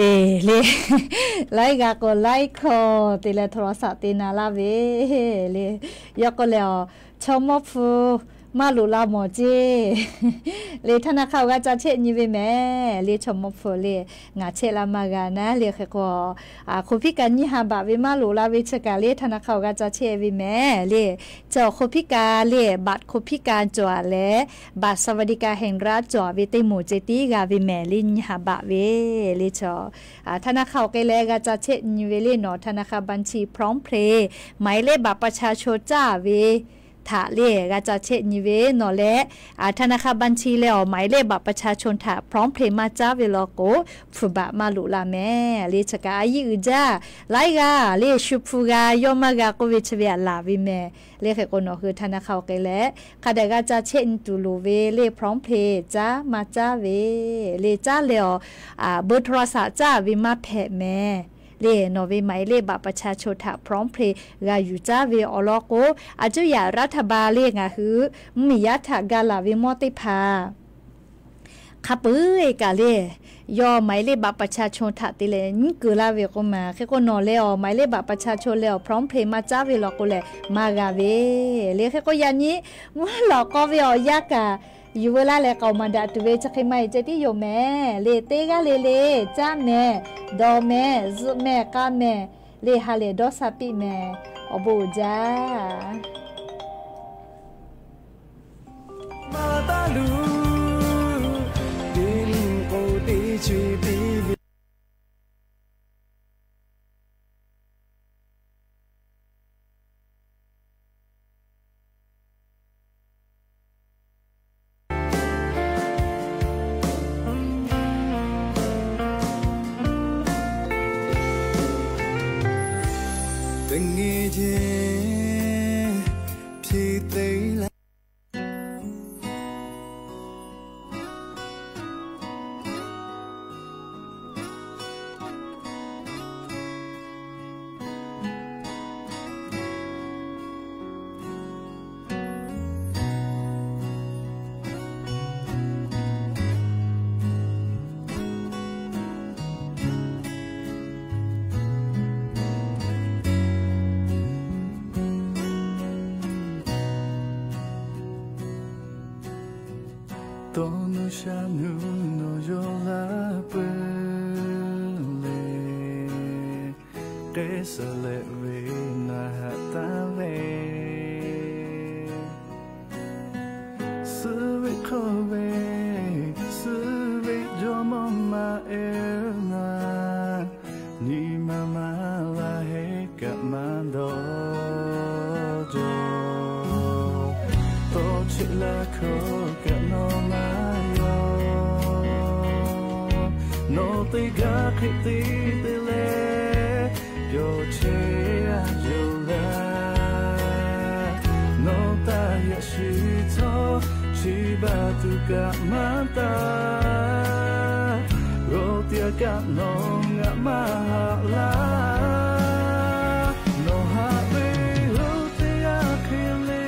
Eˬ le, laiˉ g'a k'o laiˉ hkawˇ te leh htaw law saꞈ te na laˇ ve le. Yawˇ k'oˆ leh, awˬ chaw mawˇ hpu Maˇ loꞈ la mawˬ ceˇ. Le ธนาคาร awˬ g'a ca chehˇ nyi ve mehˍ le, chaw mawˇ hpu le, ngaˬ chehˇ la maˇ g'a naˉ le. Hk'e k'o, hk'o hpiˇ kaꞈ nyiˇ ha baꞈ ve maˇ loꞈ la ve chi kaꞈ le ธนาคาร awˬ g'a ca chehˇ ve mehˍ le. Chi awˬ hk'o hpiˇ kaꞈ le, บัตร hk'o hpiˇ kaꞈ cawˬ leh, บัตรสวัสดิการแห่งรัฐ cawˬ ve teˇ moˍ ceh tiˉ g'a ve mehˍ le, nyiˇ ha baꞈ ve le chaw ธนาคาร awˬ hk'e leh g'a ca chehˇ nyi ve le. Nawˬ ธนาคาร บัญชี พร้อมเพย์ หมายเลขบัตรประชาชน caˇ ve htaꞈ le g'a ca chehˇ nyi ve nawˬ leh, ธนาคาร บัญชี leh awˬ หมายเลขบัตรประชาชน htaꞈ พร้อมเพย์ maˇ caˇ ve law k'o, hpu baꞈ maˇ loꞈ la mehˍ le. Chi kaꞈ a yiˇ uiˍ jaˇ laiˉ g'aˇ le, shu hpu g'a yawˇ maˇ g'a k'oˆ ve chi ve aꞈ laˬ ve mehˍ le. Hk'e k'o nawˬ hui ธนาคาร awˬ hk'e leh hk'a dehꞈ g'a ca chehˇ nyi tuˬ loˍ ve le, พร้อมเพย์ caˇ maˇ caˇ ve le. Caˇ leh awˬ เบอร์โทรศัพท์ caˇ ve maˇ hpehꞈ mehˍ le. Nawˬ ve หมายเลขบัตรประชาชน htaꞈ พร้อมเพย์ g'a yuˬ caˇ ve awˬ lawn k'o, a cuˇ yaꞈ รัฐบาล le ngaˬ hui mvuhˇmiˬ yaˇ htaꞈ ga laˬ ve mawˇ teˇ hpaˍ hk'a peu-eˬ kaꞈ le, yawˇ หมายเลขบัตรประชาชน htaꞈ te leh nyiˉ keu laˇ ve k'oˆ ma. Hk'e k'o nawˬ leh awˬ หมายเลขบัตรประชาชน leh awˬ พร้อมเพย์ maˇ caˇ ve law k'o lehˬ maˇ g'a ve le. Hk'e k'o yaꞈ nyi mvuhˇ lawꞈ k'aw ve awˬ yanˇ kaꞈ yuˬ veu laˇ leh k'aoˍ maˍ daꞈ tuˬ ve chi hk'e maˇ heˆ ceh tiˉ yoˬ mehˍ le. Teˇ g'aˇ le le, caˇ mehˍ, dawˬ mehˍ, zuhꞈ mehˍ, k'a mehˍ le, ha lehˬ dawˇ sha piˇ mehˍ. Awˬ bon uiˍ jaˇ. Maˇ taˇ luˬ, teˇ nyi k'o teˇ chi piˇ ve Teˇ nyi jeˬ hpiˇ te laˇ. Dawˇ nuˇ sha nuˇ nawˬ yawˇ laˇ peuˬ le, k'ehˉ suh leh ve ngaˬ haꞈ taˍ ve, suh ve hk'aw ve, suh ve jawˇ mawˇ maˇ eˬ naˍ, nyi ma maˇ laˇ heˆ kaꞈ maˇ dawˇ jaw. Tawˇ cheˆ laˇ hkawˇ kaꞈ nawˬ maˇ yaw. Nawˬ teˇ g'aˇ hk'e te te leh, pyawˬ chehˇ a yoˬ laˇ. Nawˬ taˇ yaꞈ shuˍ htawˇ, chi baˬ tuˬ kaꞈ maˇ taˇ, g'awˬ teˇ g'aˇ kaꞈ nawˬ ngaˬ maˇ haꞈ laˇ. Nawˬ haꞈ ve lo teˇ g'aˇ hk'e le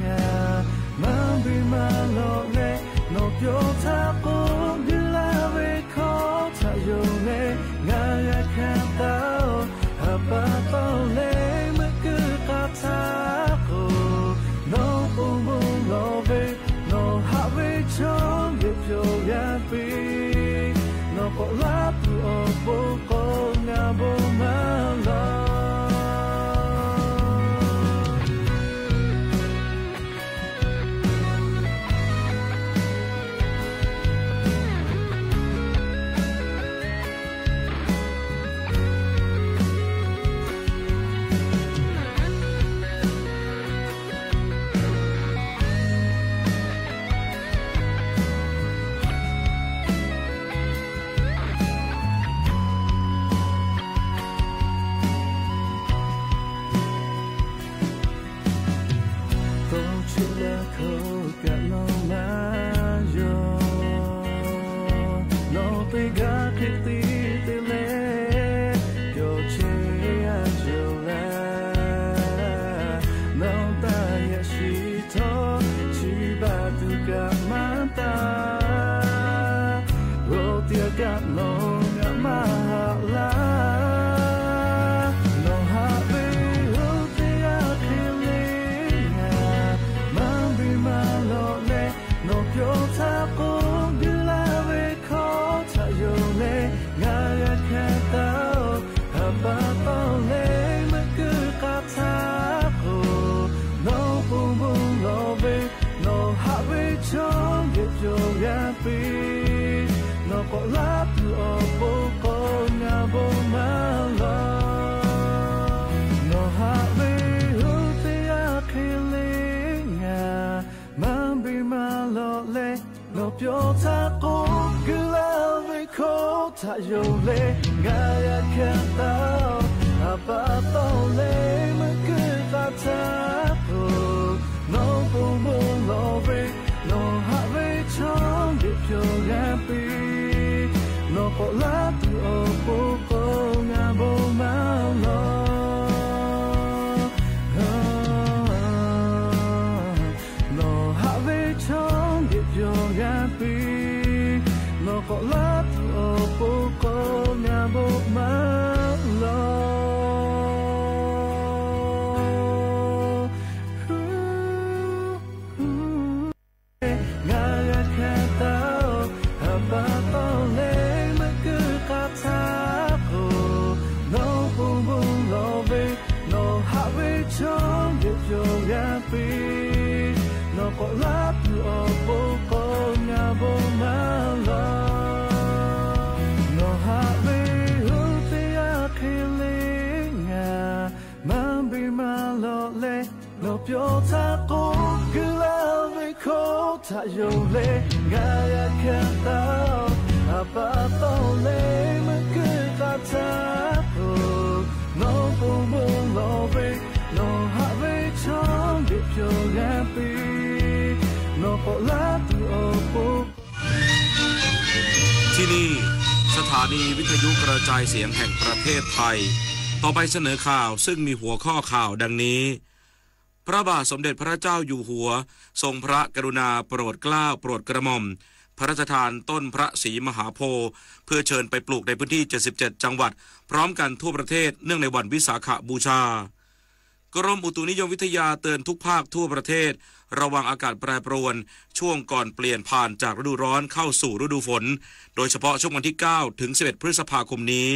ngaˬ maˇ biˇ maˇ lawꞈ leh, nawˬ pyawˬ htaˇ k'o, guˇ laˇ ve hkawˇ htaꞈ yonˍ leh ngaˬ g'a hkanˍ taˍ-oˬ. Haꞈ pa taw leh meuˆ kuiˬ k'a htaˇ k'o, nawˬ k'oˆ mvuh lawˬ ve, nawˬ haꞈ ve chaw K'awꞈ laˇ tuˬ awˬ pon k'o ngaˬ bon maˇ lawˬ. Nawˬ haꞈ ve hu teˇ yanˇ hk'e le ngaˬ maˇ biˇ maˇ lawꞈ leh, nawˬ pyawˇ htaˇ k'o, guiˇ laˇ ve hkawˇ htaꞈ yonˍ leh ngaˬ yaꞈ hk'aˇ taˍ-oˬ. A pa taw leh meuˇ kuiˬ k'a htaˇ k'o, nawˬ bon bon lawˬ ve, nawˬ haꞈ ve chaw liꞈ pyawˬ g'a piˇ. Nawˬ k'awꞈ laˇ tuˬ awˬ pon k'o ngaˬ bon maˇ lawˬ. Nawˬ haꞈ ve chaw liꞈ pyawˬ g'a piˇ. Nawˬ k'awꞈ laˇ tuˬ awˬ pon k'o ngaˬ bon maˇ lawˬ. Ngaˬ yaꞈ hk'aˇ taˍ-oˬ. A pa taw leh meuˇ kuiˬ k'a htaˇ k'o, nawˬ bon bon lawˬ ve, nawˬ haꞈ ve chaw liꞈ pyawˬ g'a piˇ. Nawˬ k'awꞈ laˇ tuˬ awˬ pon k'o ngaˬ bon maˇ lawˬ. Nawˬ haꞈ ve hu teˇ yanˇ hk'e le ngaˬ maˇ biˇ maˇ lawꞈ leh, nawˬ pyawˇ htaˇ k'o, guiˇ laˇ ve hkawˇ htaꞈ yonˍ leh ngaˬ yaꞈ hk'aˇ taˍ-oˬ. A pa taw leh meuˇ kuiˬ k'a htaˇ k'o, nawˬ bon bon lawˬ ve, nawˬ haꞈ ve chaw liꞈ pyawˬ g'a piˇ. Nawˬ k'awꞈ laˇ tuˬ awˬ pon ที่นี่ สถานีวิทยุกระจายเสียงแห่งประเทศไทย ต่อไปเสนอข่าวซึ่งมีหัวข้อข่าวดังนี้ พระบาทสมเด็จพระเจ้าอยู่หัว ทรงพระกรุณาโปรดเกล้าโปรดกระหม่อม พระราชทานต้นพระศรีมหาโพธิ์ เพื่อเชิญไปปลูกในพื้นที่ เจ็ดสิบเจ็ด จังหวัด พร้อมกันทั่วประเทศ เนื่องในวันวิสาขบูชา กรมอุตุนิยมวิทยาเตือนทุกภาคทั่วประเทศ ระวังอากาศแปรปรวน ช่วงก่อนเปลี่ยนผ่านจากฤดูร้อนเข้าสู่ฤดูฝน โดยเฉพาะช่วงวันที่ เก้า ถึง สิบเอ็ด พฤษภาคมนี้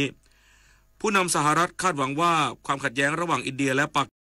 ผู้นำสหรัฐคาดหวังว่าความขัดแย้งระหว่างอินเดียและปา